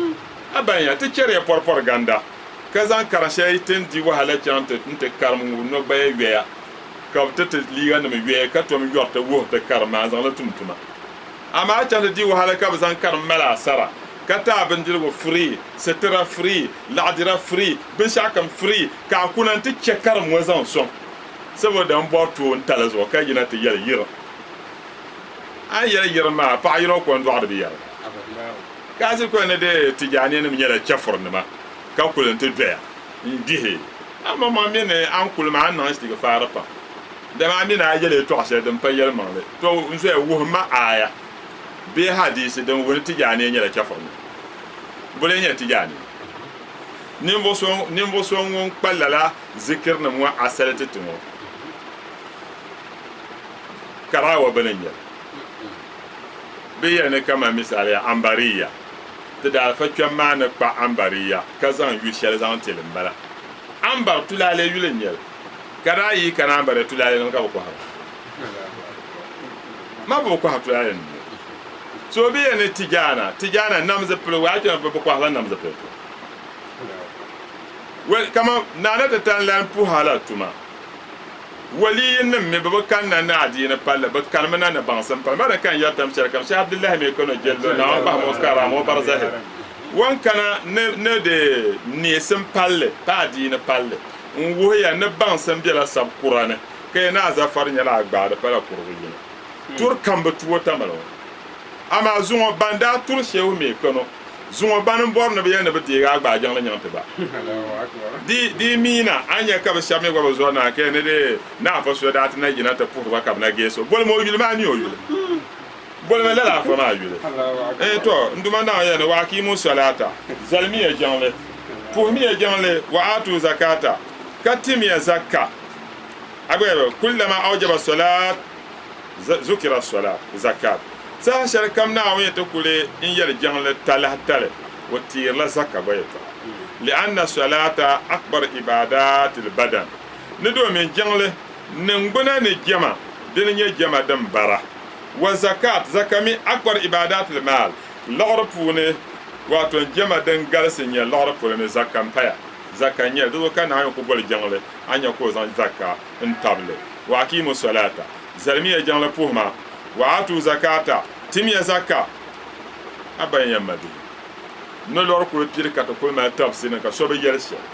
a baŋya, ti chɛriya pɔripɔri ganda, ka zaŋ karim shɛli ti ni di wahala chaŋ nti karim ŋubi nɔgbaya yoya, ka bɛ ti ti liiganima yoya ka tom yɔri ti wuhiri ti karim maa n-zaŋ li tum tuma. Amaa a chaŋ ti di wahala ka bɛ zaŋ karim mali asara, ka ti a bindirigu free, sitira free, laɣidira free, binshɛɣukam free, ka a kuna nti chɛ karim ŋɔ zaŋ sɔŋ. Saboda m bɔri toon tali zuɣu ka yina ti yɛli yirim. A ni yɛli yirim maa, paɣa yino ko n-dɔɣiri bi yɛri. Ka a zikoli ni di Tijaaniyanim nyɛla chɛfurinima ka kuli nti doya n-gbihi. Amaŋmaŋ mi ni a ni kuli maa, a ni niŋ istigifaari pam. Dama a mi ni a yɛli yɛtɔɣ shɛli din pa yɛlimaŋli. To n zoya wuhi ma aaya bee hadiisi din wuhi ni Tijaaniya nyɛla chɛfurinima. Bɔ lee nyɛ Tijaaniya? Ninvuɣ so ŋun kpa lala zikirinim ŋɔ asali ti ti ŋɔ, karaawa bini n-nyɛ li. Bɛ yɛli ni kaman misali Ambariya, ti daalifa kpɛm maa ni kpa Ambariya ka zaŋ yu shɛli zaŋ ti li m-bala. Ambar tulaale yuli n-nyɛ li, ka daa yi kana Ambariya tulaalenim ka bɛ kɔhira. Ma bi kɔhiri tulaalenim ni. So bɛ yɛli ni Tijaana, Tijaana nam zipiligu, a kpɛm bɛ kɔhirila nam zipiliti. Well, kaman Naana Titani lan puhi a la tuma. Waliyinnim mi, bɛ bi kanna ni adiini palli, bɛ kanimi na ni baŋsim palli. Ma di kan yɛri tam shɛli kam, Shɛh Abdullahi mi kano Jello, Naawuni kpahim o karaama o barzahi, o ni kana ni ni di neesim palli pa adiini palli n-wuhiya ni baŋsim bela sab kura ni, ka yi Naa Zafar nyɛla a gbaadi pala kurugu yini. Turi kam bi tu o tamali ŋɔ. Amaa zuŋɔ ban daa turi Shehu mi kano, Zuŋɔ bani m-bɔri ni bɛ yɛli ni bɛ deegi a gbaai jiŋli nyaŋ ti ba. Di di mi na, a ni nya ka bɛ shɛba mi gba bi zɔri na ka yɛli ni di Naa Afa Suya daa ti na yina ti puhiri ba ka bɛ na geesi o. Bolimi o yuli maa mi o yuli. Bolimi lala Afa maa yuli. Ɛɛn tɔ, n Duuma Naawuni yɛli ni, Wa akiimu salaata, zalimiya jiŋli, puhimiya jiŋli, wa aatu zakata, ka timiya zakka. A gba yɛli, Kullama awjaba salaat zukira sola, zakat. Saha shɛli kam Naawuni yi ti kuli n yɛli jiŋli talahi tali, o teerila zakka gba yɛltɔɣa. Li'anna solata akbar ibadatil badan, ni domin jiŋli niŋgbuna ni jɛma dini nyɛ jɛma din bara. Wa zakat, zakka mi akbar ibadatil maal, liɣiri puuni, wato jɛma din galisi nyɛ liɣiri polo ni zakka m-paya. Zakka n-nyɛli, di zuɣu ka Naawuni ku boli jiŋli, a nya ka o zaŋ zakka n-tabili, Wa akiimu solata, zalimiya jiŋli puhima, wa aatu zakata, timiya zakka. A ba n-yɛn ma bihi, nolɔri kuli piri ka ti kuli mali tabisi ni ka so bi yɛli shɛli,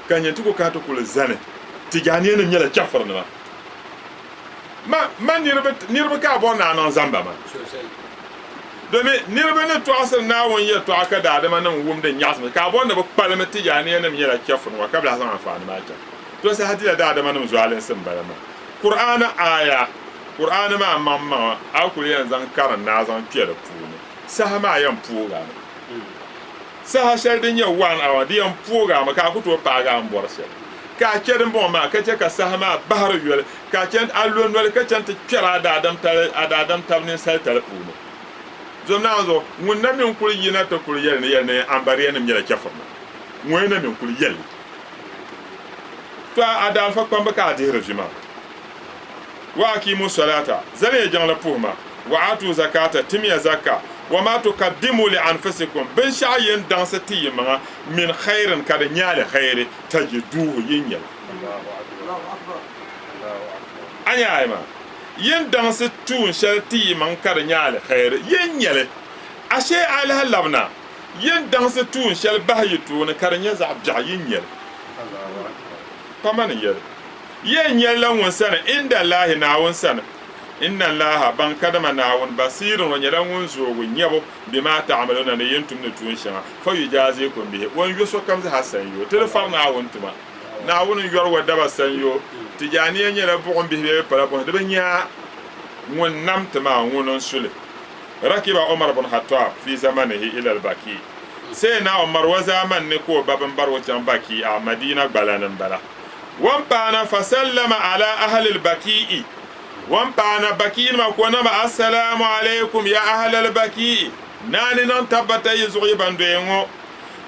ka nyin ti ku kana ti kuli zani Tijaniyanim nyɛla chɛfurinima. Ma, ma niriba, niriba ka a bɔri ni a niŋ zamba maa? Domin niriba ni tɔɣisiri Naawuni yɛtɔɣa ka daadamanim wumdi nyaɣisim, ka a bɔri ni bɛ kpalimi Tijaniyanim nyɛla chɛfurinima ka bɛ lahi zaŋ anfaani maa chaŋ. To saha dila daadamanim zualinsi m-bala maa. Kur'aani aaya, Kur'aani maa maŋmaŋa a kuli yɛn zaŋ karim ni a zaŋ kpe di puuni, saha maa yɛn poog a mi. Saha shɛli din nyɛ one hour di yɛn poog a mi ka a ku tooi paagi a ni bɔri shɛli. Ka a chɛ dimbɔŋɔ maa ka chɛ ka saha maa bahiri yoli, ka a chɛ a lo noli ka chani ti kpɛri a daadamtali, a daadam tab ninsalitali puuni. Zom Naawuni zuɣu, ŋun na mi n-kuli yina ti kuli yɛli ni yɛli ni ambariyanim nyɛla chɛfurinim, ŋun na mi n-kuli yɛli li. To a daalifa kpamba ka a dihiri vi maa. Wa akiimu solata, zaliya jiŋli puhima, wa aatu zakata, timiya zakka, wa ma tukaddimu li anfusikum, binshɛɣu yin daŋsi ti yi maŋa, min khairin, ka di nyɛ alkhairi, tajiduuhu, yin nyɛ li. A nya ayi maa? Yin daŋsi tuun shɛli ti yi maŋ ka di nyɛ alkhairi, yin nyɛ li. Ashee a lahi labina, Yin daŋsi tuun shɛli bahi yi tooni ka di nyɛ zaɣ biɛɣu yi nyɛ li. Pa ma ni yɛli. Yɛn nyɛli la ŋun sani, inda Allaahi, Naawuni sani. Inna Allaaha, baŋ kadama Naawuni, Basiirun, o nyɛla ŋun zoogi nyabu, bimaa ta'amaluna, ni yin tumdi tuun shɛŋa, fayujaazikum bihi, o ni yo sokam zaa sanyoo. Ti di fari Naawuni tuma. Naawuni n-yɔri o daba sanyoo. Tijaaniya nyɛla buɣim bihi bee bɛ pala buɣim, di bi nya ŋun nam ti maa, ŋuni n-su li. Rakiba Umar bun Khattab fi zamanihi ila al-Baki. Sayyidina Umar o zaamani ni ka o ba bin bari o chaŋ Baki'a, Madina gbala ni m-bala. O ni paana fasallama ala ahli al-Baki'i, o ni paana Baki'nima ka o nama Assalamu alaikum ya ahli al-Baki'i, Naa ni niŋ tabbata yi zuɣu yi ban doya ŋɔ.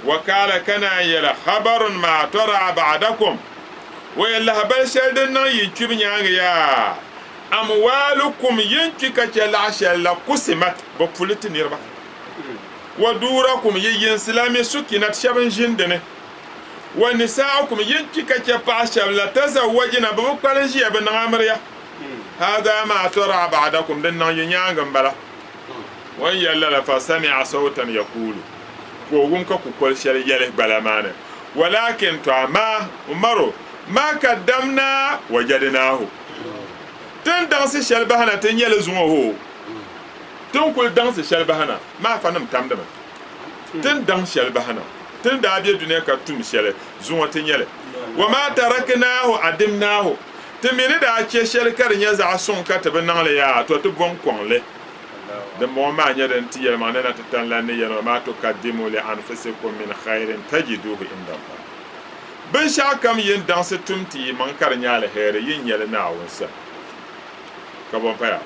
Wa kaala ka naan yɛli, Khabarun ma tara'a ba'dakum, O yɛli lahabali shɛli din niŋ yi kpibu nyaaŋa yaa, Amwaalukum yin kpi ka chɛ laɣ shɛli la kusimat, bɛ puli ti niriba. Wa duurakum yi yinsi la mi sukinat, shɛba n-ʒini di ni. Wa nisaa'ukum yin kpi ka chɛ paɣ shɛba la tazawwajina, bɛ bi kpalim ʒiya bɛ niŋ amiliya. Haadha maa tara'a ba'dakum, din niŋ yi nyaaŋa m-bala. O ni yɛli lala, fasami'a sawtan yakuulu, ka o wum ka kukol shɛli yɛli gbala maa ni, Walakin to amaa, Umaru, maa kaddamna wajadnaahu. Ti ni daŋsi shɛli bahina ti nyɛli zuŋɔ hoo, ti ni kuli daŋsi shɛli bahina maa fa nim tamdimi. Ti ni daŋ shɛli bahina, ti ni daa be dunia ka tum shɛli zuŋɔ ti nyɛli. Wa maa taraknaahu adimnaahu, ti mi ni daa chɛ shɛli ka di nyɛ zaɣ suŋ ka ti bi niŋ li yaa, tɔ ti bom kɔŋ li. Dimbɔŋɔ maa nyɛ din ti yɛlimaŋli na ti tan la ni yɛli, Wa maa tukaddimu li anfusikum min khairin tajiduhu inda Allah. Binshɛɣu kam yin daŋsi tum ti yi maŋ ka di nyɛ aliheri, yin nya li Naawuni sani. Ka bɔ m-paya?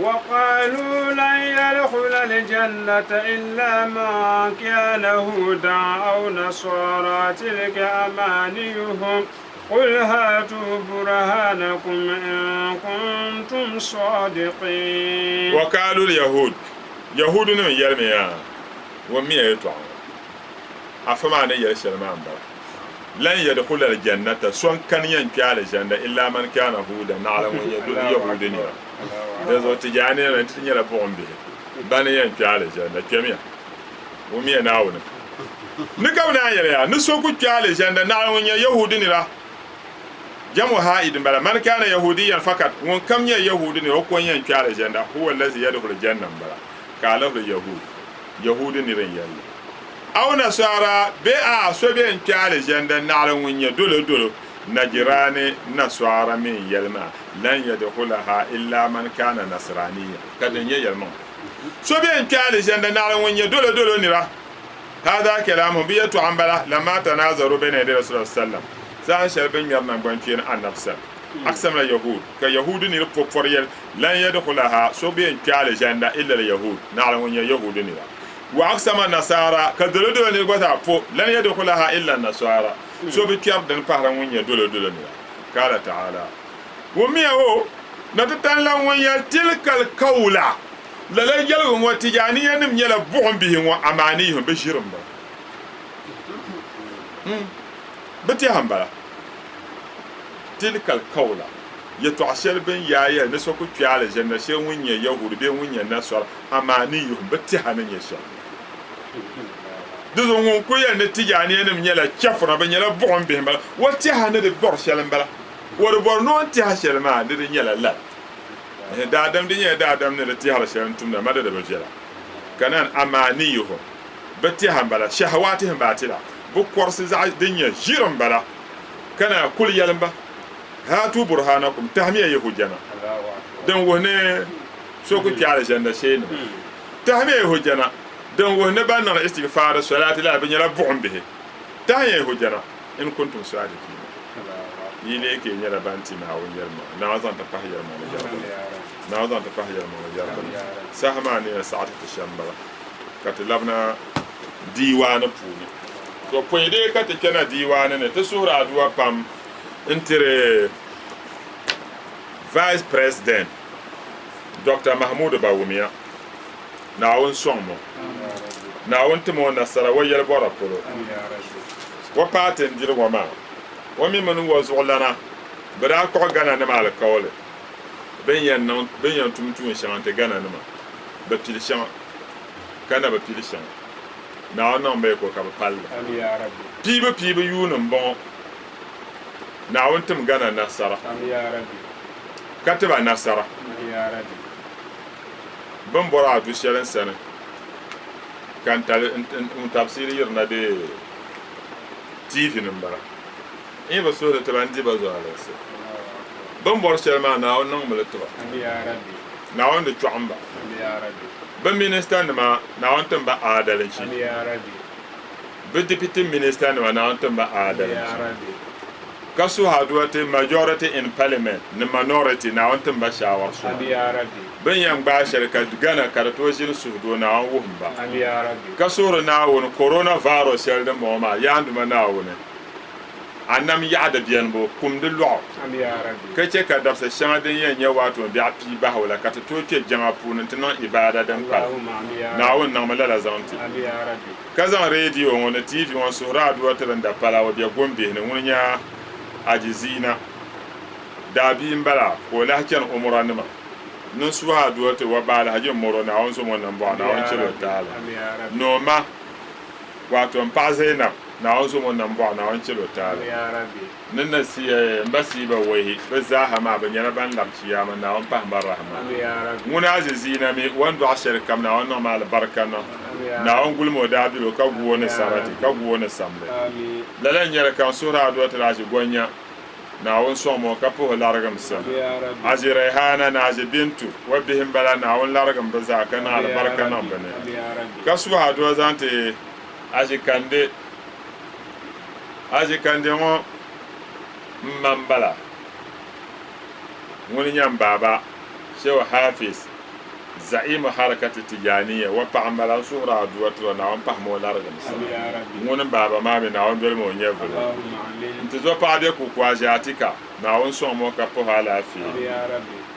وقالوا لن يدخل الجنة إلا من كان هودا أو نصارى تلك أمانيهم قل هاتوا برهانكم إن كنتم صادقين. وقالوا اليهود Yahuudunim yɛlimi ya, Wummiya yɛtɔɣa ŋɔ, Afa maa ni yɛli shɛli maa m-bala, Lan yadkhula al-jannata, so n-kani yɛn kpe alizanda, illa man kana huudan, naɣila ŋun yɛn doli Yahuudi nira. Dinzuɣu Tijaaniya nti nyɛla buɣim bihi, bani yɛn kpe alizanda. Kpɛmiya, wummiya Naawuni ni ka bɛ naan yɛli ya ni so ku kpe alizanda naɣila ŋun nyɛ Yahuudi nira. Jamu ha'id m-bala, man kana yahudiyan fakat, ŋun kam nyɛ Yahuudi nira o ko n-yɛn kpe alizanda, huwa allazi yadkhulu janna m-bala, ka alahu yahud, Yahuudi nira n-yɛli li. Aw nasara bee a'a so bɛ n-kpe alizanda naɣila ŋun nyɛ dolodolo, Najirani nasara mi n-yɛli maa, lan yadkhulaha illa man kana nasraniya, ka din nyɛ yɛlimaŋli. So bɛ n-kpe alizanda naɣila ŋun nyɛ dolodolo nira. Hadha kalamuhum, bɛ yɛltɔɣa m-bala, lamma tanazaru bayna yaday Rasulillah sallam, saha shɛli bɛ ni ŋmɛri namgbankpeeni Annabi sani. Aqsama al-yahud, ka Yahuudi niriba po pɔri yɛli, Lan yadkhulaha, so bɛ n-kpe alizanda illa al-yahud, naɣila ŋun nyɛ Yahuudi nira. Wa aqsama an-nasara, ka dolodolo niriba gba zaa po, Lan yadkhulaha illa an-nasara, so bi kpɛri dini pahira ŋun nyɛ dolodolo nira. Qaala ta'ala, Wummiya o, na ti tani la ŋun yɛli, Tilka al-qawla, Lala yɛligu ŋɔ, Tijaaniyanim nyɛla buɣim bihi ŋɔ, amaa ni yihim bɛ ʒiri m-bala. Bɛ tɛha m-bala. Tilka al-qawla, Yɛtɔɣ shɛli bɛ ni yaai yɛli ni so ku kpe alizanda shee ŋun nyɛ Yahuudi bee ŋun nyɛ Nasara, amaa ni yihim bɛ tɛha ni nyɛ shɛm. Di zuɣu ŋun kuli yɛli ni Tijaaniyanim nyɛla chɛfura, bɛ nyɛla buɣim bihi m-bala, o tɛha ni di bɔri shɛli m-bala. O di bɔri ni o ni tɛha shɛli maa ni di nyɛla lala. Daadam di nyɛla daadam ni di tɛhiri shɛli n-tumda ma di di bi viɛla. Ka naan amaaniyuhum, bɛ tɛha m-bala, shahawaatihim baatila, bɛ kɔrisi zaɣ din nyɛ ʒiri m-bala. Ka naan kul yɛlim ba, Haatuu burhaanakum, tahimiya yi hujjana din wuhi ni so ku kpe alizanda shee nima. Tahimiya yi hujjana din wuhi ni ban niŋdi istigfaari, solaati lala, bɛ nyɛla buɣim bihi. Tahiya yi hujjana in kuntum saadiqiina. Yi lee kee nyɛla ban ti Naawuni yɛlimaŋli, Naawuni zaŋ ti pahi yɛlimaŋli yɛrigu ni. Naawuni zaŋ ti pahi yɛlimaŋli yɛrigu ni. Saha maa ni yɛn saɣi ti ti shɛm m-bala, ka ti labina diiwaani puuni. To pɔi dee ka ti kpɛna diiwaani ni, ti suhiri aduwa pam n-tiri Vice President Doctor Mahmood Bawumia. Naawuni sɔŋ mo. Naawuni tim o nasara o yɛlibɔra polo. O paati n-diri ŋɔ maa. O mi mini o zuɣulana bɛ daa kpuɣi Ghana nima alikauli bɛ ni yɛn niŋ bɛ ni yɛn tum tuun shɛŋa n-ti Ghana nima. Bɛ pili shɛŋa ka na bi pili shɛŋa. Naawuni niŋ ba yiko ka bɛ pali li. Piibu piibu yuuni m-bɔŋɔ. Naawuni tim Ghana nasara ka ti ba nasara. Bɛ ni bɔri a du shɛli n sani ka n tabisiili yirina dee TV ni m-bala. N yi bi suhiri ti ba n di ba zualinsi. Bɛ ni bɔri shɛli maa Naawuni niŋmi li ti ba. Naawuni di chɔɣim ba. Bɛ minista nima Naawuni tim ba aadalinchi. Bɛ deputy minista nima Naawuni tim ba aadalinchi. Ka suhi aduwa ti majority in parliament ni minority Naawuni tim ba shaawari suma. Bɛ ni yɛn gbaai shɛli ka Ghana ka di tooi ʒini suhudoo Naawuni wuhim ba. Ka suhiri Naawuni corona virus shɛli din bɔŋɔ maa yaa n Duuma Naawuni a nam yaɣi di benibu kum di lɔɣu ka chɛ ka dabisa shɛŋa din yɛn nyɛ waatoo biɛɣu pii bahi o la ka ti tooi kpe jɛŋa puuni nti niŋ ibaada din kpalim. Naawuni niŋmi lala zaŋ ti. Ka zaŋ redio ŋɔ ni TV ŋɔ n-suhiri aduwa ti din da pala o bɛ gombihi ni ŋuni nya Ajiziina daa bia m-bala ka o lahi chani Umura nima ni n-suhi aduwa ti wa ba Alhaji Moro Naawuni zo ŋɔ nambɔɣu Naawuni chɛl o taali ni o ma wato m paɣa Zainab Naawuni zo ŋɔ nambɔɣu Naawuni chɛl o taali ni na m ba Siiba Wahi bɛ zaaha maa bɛ nyɛla ban labi Chiyaama Naawuni pahi ba rahima. Ŋuni Aziziina mi o ni dɔɣi shɛli kam Naawuni niŋmi alibarika niŋ. Naawuni gulimi o daabiligu ka gu o ni sarati ka gu o ni samli. Lala n-nyɛ li ka n suhiri a dua ti Azi Gonya, Naawuni sɔŋmi o ka puhi o larigimsim. Azi Raihana ni Azi Bintu wa bihi m-bala Naawuni larigim bɛ zaa ka niŋ alibarika niŋ bɛ ni. Ka suhi a dua zaŋ ti Azi Kande. Azi Kande ŋɔ m ma m-bala. Ŋuni nyɛ m baaba Shehu Hafiz Za'imu Harakati Tijaniya wa paɣa m-bala n suhiri aduwa tiri o Naawuni pahimi o larigimsim. Ŋuni m baaba maa mi Naawuni dolimi o nyɛvuli. N tizo paɣa be Kuku Aʒiatika Naawuni sɔŋmi o ka puhi alaafee.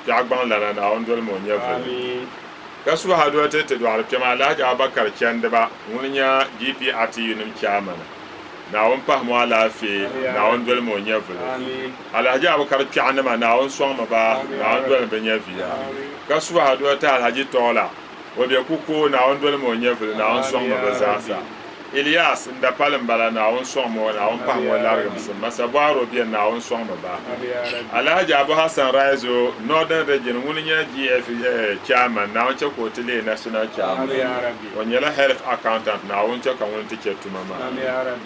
Piɛɣu gbaŋ lana Naawuni dolimi o nyɛvuli. Ka suhi aduwa tiri ti dɔɣiri kpɛma Alhaji Abubakar Chandiba ŋuni nyɛ GPRTU nim chairman. Naawuni pahimi o alaafee, Naawuni dolimi o nyɛvili. Alhaji Abukar kpɛɣinima, Naawuni sɔŋmi ba, Naawuni dolimi bɛ nyɛviya. Ka suhi adu'a ti Alhaji Tɔɔla, o be Kukuo, Naawuni dolimi o nyɛvili, Naawuni sɔŋmi bɛ zaasa. Ilyas, n dapali m-bala, Naawuni sɔŋmi o, Naawuni pahimi o larigimsim. Masa Bɔaro beni, Naawuni sɔŋmi ba. Alhaji Abu Hassan Raizo, Northern Region, ŋuni nyɛ GF Chairman, Naawuni chɛ ka o ti leei National Chairman. O nyɛla Health Accountant, Naawuni chɛ ka ŋuni ti chɛ tuma maa.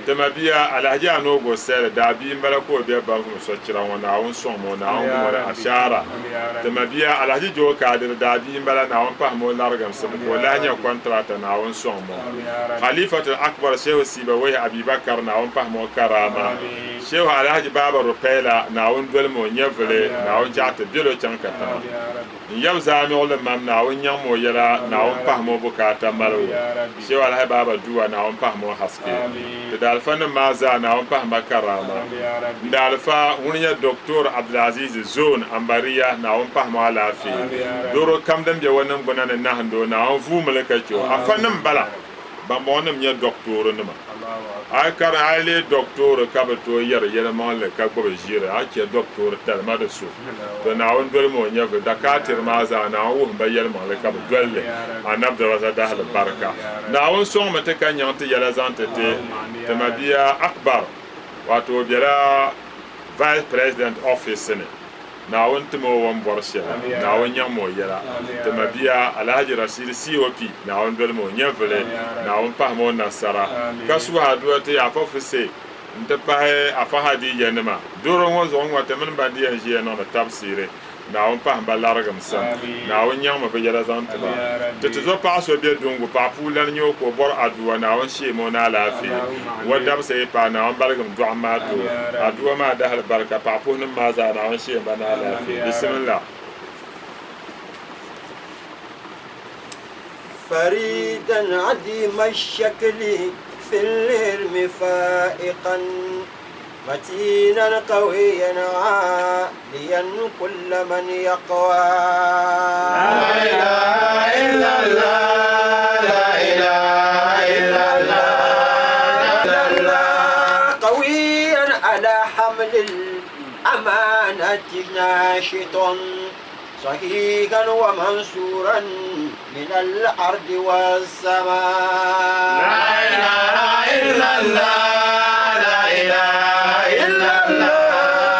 Ti mabia Alhaji Anogo Sɛli daa bia m-bala ka o be Banvum sochira ŋɔ, Naawuni sɔŋmi o, Naawuni gum o ni ashaara. Ti mabia Alhaji Joe Kadiri daa bia m-bala, Naawuni pahimi o larigimsim ka o lahi nyɛ kɔntirata, Naawuni sɔŋmi o. Khalifatul Akbar Shehu Sibawehi Abibakar, Naawuni pahimi o karaama. Shehu Alhaji Baba Rupaila, Naawuni dolimi o nyɛvili, Naawuni chaɣ ti beli o chaŋ katiŋa. N yab zaamiɣili mam, Naawuni nyaŋmi o yɛla, Naawuni pahimi o bukaata maligu. Shehu Alhaji Baba Duwa, Naawuni pahimi o haske. Ti daalifanim maa zaa, Naawuni pahimi ba karaama. N daalifa ŋuni nyɛ Doktor Abdulaziz Zone Ambariya, Naawuni pahimi o alaafee. Doro kam din be o niŋgbuna ni nahindi o, Naawuni vuumi li ka che o. Afanim bala! Bambɔŋɔnim nyɛ dɔktoori-nima. A yi kari a yi leei dɔktoori ka bi tooi yɛri yɛlimaŋli ka gbubi ʒiiri, a chɛ dɔktoori tali ma di so. To Naawuni dolimi o nyɛvili dakaatiri maa zaa, Naawuni wuhim ba yɛlimaŋli ka bɛ doli li. Anabi daraza dahili barika. Naawuni sɔŋmi ti ka nyaŋ ti yɛla zaŋ ti ti ti mabia Akbar, wato o bela Vice President Office ni. Naawuni tim o o ni bɔri shɛli, Naawuni nyaŋmi o yɛla. Ti mabia Alhaji Rashid COP, Naawuni dolimi o nyɛvili, Naawuni pahimi o nasara, ka suhi aduwa ti Afa Fuse n-ti pahi Afa Hadija nima. Doro ŋɔ zuɣu ŋɔ ti mini ban di yɛn ʒiya niŋdi tabisiiri, Naawuni pahim ba larigimsim, Naawuni nyaŋmi bɛ yɛla zaŋ ti ba. Ti tizɔpaɣa so be Dungu, paɣa puu lani nyɛ o ka o bɔri aduwa, Naawuni sheemi o ni alaafee. Wa dabisa yi paai, Naawuni baligim dɔɣim maa ti o. Aduwa maa dahili barika, paɣa puhinim maa zaa, Naawuni sheemi ba ni alaafee. Bisimillah. Faridan adima shakli fil ilmi faiqan matinan qawiyan aliyan kulla man yaqwa. La ilaha illallah, la ilaha illallah, la qawiyan ala hamlil amanati nashitan صحيحا ومنصورا من الأرض والسماء. لا إله إلا الله، لا إله إلا الله.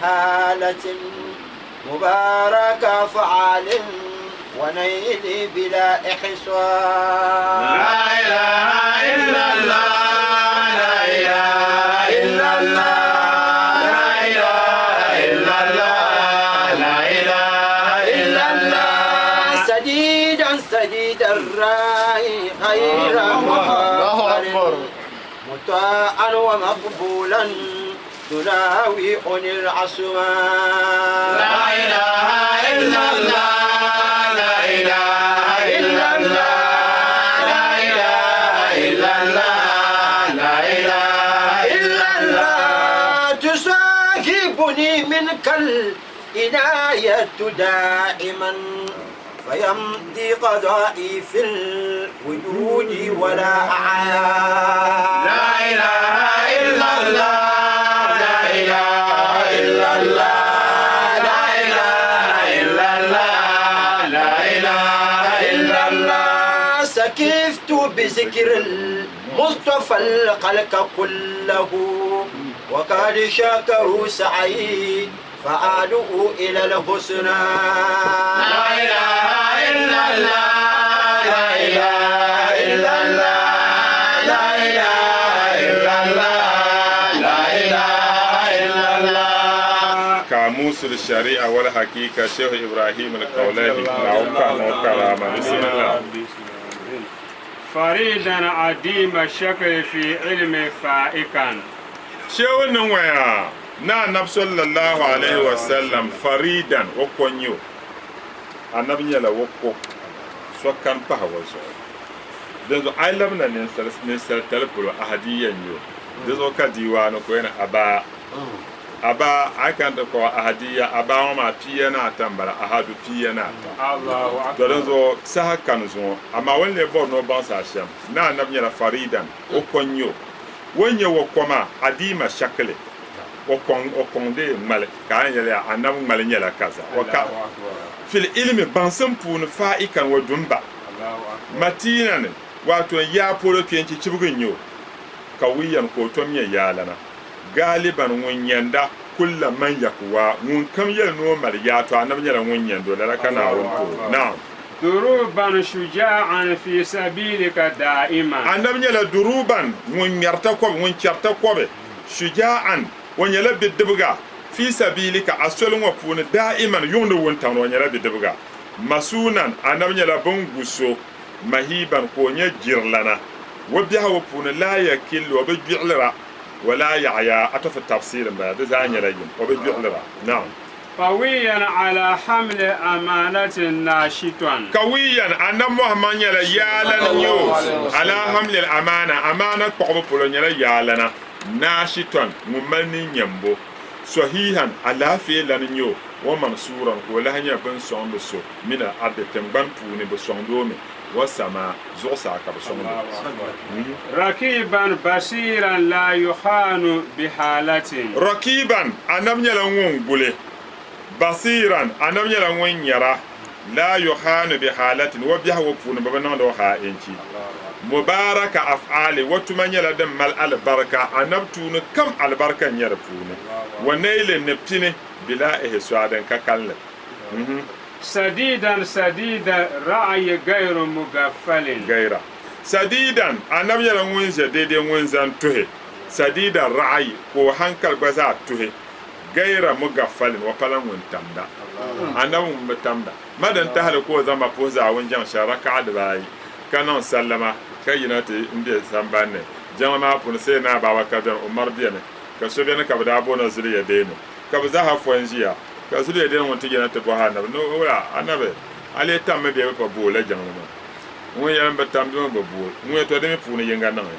حالة مبارك أفعال ونيل بلا إحصاء. لا إله إلا الله، لا إله إلا الله، لا إله إلا الله، لا إله إلا الله. سديدا سديد الرأي غير الله أكبر. مغفل، مطاعا ومقبولا تلاوي العصماء. لا إله إلا الله، لا إله إلا الله، لا إله إلا الله، لا إله إلا الله. تصاحبني منك العناية دائما، فيمضي قضائي في الوجود ولا أعيا. لا إله إلا الله، لا إله إلا الله، لا إله إلا الله، لا إله إلا الله. سكفت بذكر المصطفى الخلق كله، وقد شكروا سعي فعادوا إلى الحسنى. لا إله إلا الله، لا إله إلا الله، لا إله إلا الله، لا إله إلا الله. قاموس الشريعة والحقيقة، شيخ إبراهيم الكولهي نعوكا نوكا. بسم الله. فريدا عديم الشكل في علم فائقا. Shehu niŋ waya na Annabi sallallahu alaihi wasallam faridan o ko n-nyɛ o. Annabi nyɛla o ko so kani pahi o zuɣu. Dinzuɣu a yi labina ninsalitali polo, ahadiyya n-nyɛ o. Di zuɣu ka diiwaani ka o yɛni abaa. Abaa, a yi kana ti kpuɣi ahadiyya, abaa ŋɔ maa pia ni ata m-bala, ahadu pia ni ata. Allahu To akbar. Dinzuɣu saha kani zuŋɔ, amaa o ni lee bɔri ni o baŋsi a shɛm, ni Annabi nyɛla faridan o ko n-nyɛ o. O ni nyɛ o ko maa, adiima shakili, o kɔŋ o kɔŋ dee ŋmali, ka a ni yɛli ya Annabi ŋmali nyɛla kaza. O ka Allahu akbar. fil ilmi baŋsim puuni fa'ikan o dumba. Allahu akbar. Matiinan, wato yaa polo kpeenchi chibigi n-nyɛ o, ka wiyan ka o tom nyɛ yaalana. Gaaliban ŋun nyɛnda kulla man yakuwa, ŋun kam yɛli ni o mali yaa, to Annabi nyɛla ŋun nyɛnd o, lala ka Naawuni ti o. Naam. Duruban shuja'an fi sabilika da'iman. Annabi nyɛla duruban ŋun ŋmɛri takɔbi, ŋun chɛri takɔbi, shuja'an, o nyɛla bidibiga, fi sabilika, a soli ŋɔ puuni, da'iman, yuŋ ni wuntaŋ ni o nyɛla bidibiga, masuunan, Annabi nyɛla bɛ ni gu so, mahiiban, ka o nyɛ jirilana, o biɛhigu puuni, laa yakillu, o bi gbiɣilira, wa laa yaɣya, atɔfu tafsiir m-bala, di zaa nyɛla yim, o bi gbiɣilira. Naam. Qawiyan ala hamli amanatin nashitan. Qawiyan, Annabi Muhammad nyɛla yaalana n-nyɛ o, ala hamli al-amana, amaana kpuɣibu polo nyɛla yaalana, nashitan, ŋun mali ninnyɛmbo, sahihan, alaafee lana n-nyɛ o, wa mansuuran, ka o lahi nyɛ bɛ ni sɔŋdi so, min al-ardi, tiŋgbani puuni, bɛ sɔŋdi o mi, wa samaa, zuɣusaa ka bɛ sɔŋdi o. Rakiban basiran la yukhanu bihalatin. Rakiban, Annabi nyɛla ŋun guli. Basiran, Annabi nyɛla ŋun nyara. La yukhanu bihalatin, o biɛhigu puuni bɛ bi niŋdi o ha'inchi. Mubaraka af'ali, o tuma nyɛla din mali alibarika, Annabi tuuni kam alibarika n-nyɛ di puuni. Wa nailin, ni pini, bila ihsua, din ka kalinli. Sadidan sadida ra'ayi gayru mugaffalin. Gayra. Sadidan, Annabi nyɛla ŋun ʒe daidai ŋun zani tuhi. Sadida ra'ayi, ka o hankali gba zaa tuhi. Gayra mugaffalin, o pala ŋun tamda. Annabi ŋun bi tamda. Ma din tahili ka o zaŋ ma puhi zaawuni jaŋ shɛli raka'a dibaayi, ka niŋ sallama, ka yina ti m-be sambani ni. Jaŋli maa puuni Sayyidina Ababakar beni, Umar beni, ka so beni ka bɛ daa booni o Zuliyadaini, ka bɛ zaaha fo n-ʒiya. Ka Zuliyadaini ŋun ti yina ti bɔhi Anabi, Ni wula, Anabi, a lee tammi bee bi pa booi la jiŋli maa? Ŋun yɛli, M bi tam di mi bi booi. Ŋun yɛli, Tɔ di mi puuni yiŋga niŋi.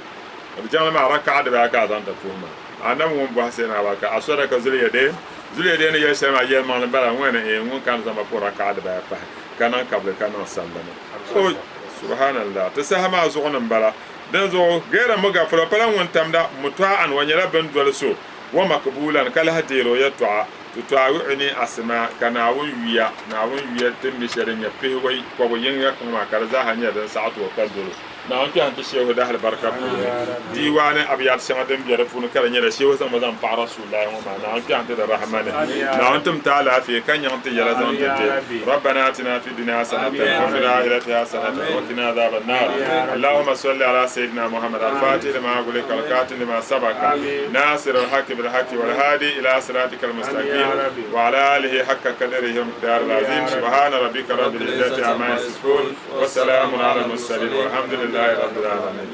Bɛ jiŋli maa rakaɣa dibaa ka a zaŋ ti puhi ma. Anabi ŋun bɔhi Sayyidina Abubakar, A sɔrila ka Zuliyadaini? Zuliyadaini yɛli shɛli maa yɛlimaŋli m-bala? Ŋun yɛli, Iin, ŋun ka ni zaŋ ma puhi rakaɣa dibaa pahi, ka niŋ kabili ka niŋ sallama. O, Subhanallah! Ti saha maa zuɣu ni m-bala. Dinzuɣu, Gayra mugafal, o pala ŋun tamda, muta'an, o nyɛla bɛ ni doli so, wa makbulan, ka lahi deeri o yɛltɔɣa. Tutaawi'uni asima, ka Naawuni yuya, Naawuni yuya ti ni mi shɛli din nyɛ pihiwɔi kɔbu yiŋga kaŋ maa, ka di zaaha nyɛ din saɣi ti o ka dol o. Naawuni kpɛhim ti Shehu dahalibarika puuni. Diiwaani abiyat shɛŋa din be di puuni ka di nyɛla Shehu zaŋmi zaŋ paɣi Rasulillahi ŋɔ maa. Naawuni kpɛhim ti di rahama ni. Naawuni tim ti alaafee ka nyaŋ ti yɛla zaŋ ti ti. Rabbana atina fi dunya hasanatan wa fil akhirati hasanatan wa qina azaban nar. Allahumma salli ala sayyidina Muhammad al-fatih lima ughliqa wal khatim lima sabaqa nasir al-haqqi bil haqqi wal hadi ila siratikal mustaqim wa ala alihi haqqa qadrihi wa miqdaril azim. Subhana rabbika rabbil izzati amma yasifun wa salamun ala al-mursalin walhamdulillahi rabbil alamin.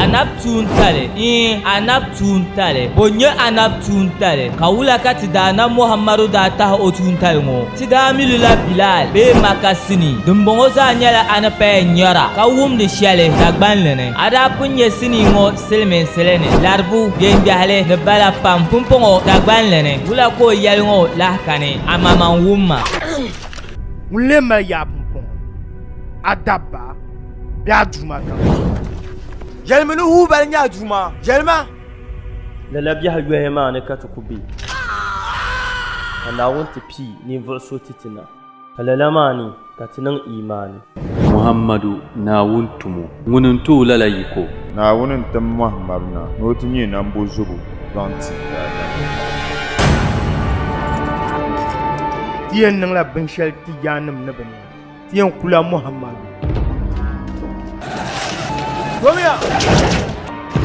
Anab tuuntali, iin, anab tuuntali. Bo n-nyɛ anab tuuntali? Ka wula ka ti Daanab Muhammadu daa tahi o tuuntali ŋɔ? Ti daa mi li la Bilal bee Maka sinii. Dimbɔŋɔ zaa nyɛla a ni paya nyara ka wumdi shɛli Dagbanli ni. A daa pun nyɛ sinii ŋɔ silimiinsili ni, laribu, biɛŋgbɛhili ni bala pam. Pumpɔŋɔ Dagbanli ni, wula ka o yɛli ŋɔ lahi kani? Amaman wumma. Ŋun lee mali yaa pumpɔŋɔ, a dabba bee a duuma kam? Yɛlimi ni Hubal nyɛ a duuma, yɛlima! Lala biɛhi yoya maa ni ka ti ku be, ka Naawuni ti pii ninvuɣ so ti ti na, ka lala maa ni ka ti niŋ iimaani. Muhammadu, Naawuni tumo, ŋuni n-ti o lala yiko. Naawuni n-tim Muhammadu na ni o ti nyɛ nambozubo zaŋ ti daadam. Ti yɛn niŋla binshɛli ti yaannim ni bi nya. Ti yɛn kula Muhammadu. Domiya!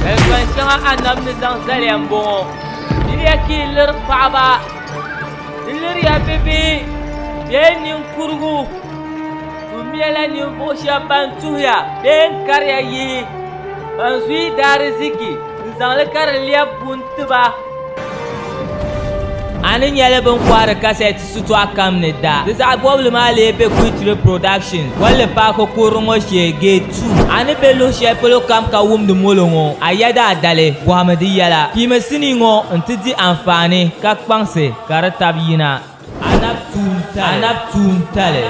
Kaliban shɛŋa Annabi ni zaŋ zali ya m-bɔŋɔ, Diriya ka yi liri paɣiba, di liriya bibihi bee ninkurigu, tummiya ninvuɣ shɛb ban tuhiya bee n-kariya yihi, ban zuyi daariziki n-zaŋ li ka di lɛbi buni ti ba. A ni nyɛli bɛ ni kɔhiri kasɛti sitɔɣu kam ni da. Di zaɣ bɔbili maa lee be Kuitiri Productions, Bolli Paaki kurili ŋɔ shee, Gate 2. A ni be luɣ shɛli polo kam ka wumdi molo ŋɔ, a yɛda a dali, bɔhimi di yɛla. Piimi sinii ŋɔ nti di anfaani ka kpaŋsi ka di tab yina. Anab tuuntali,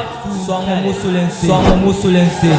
sɔŋmi musulinsi.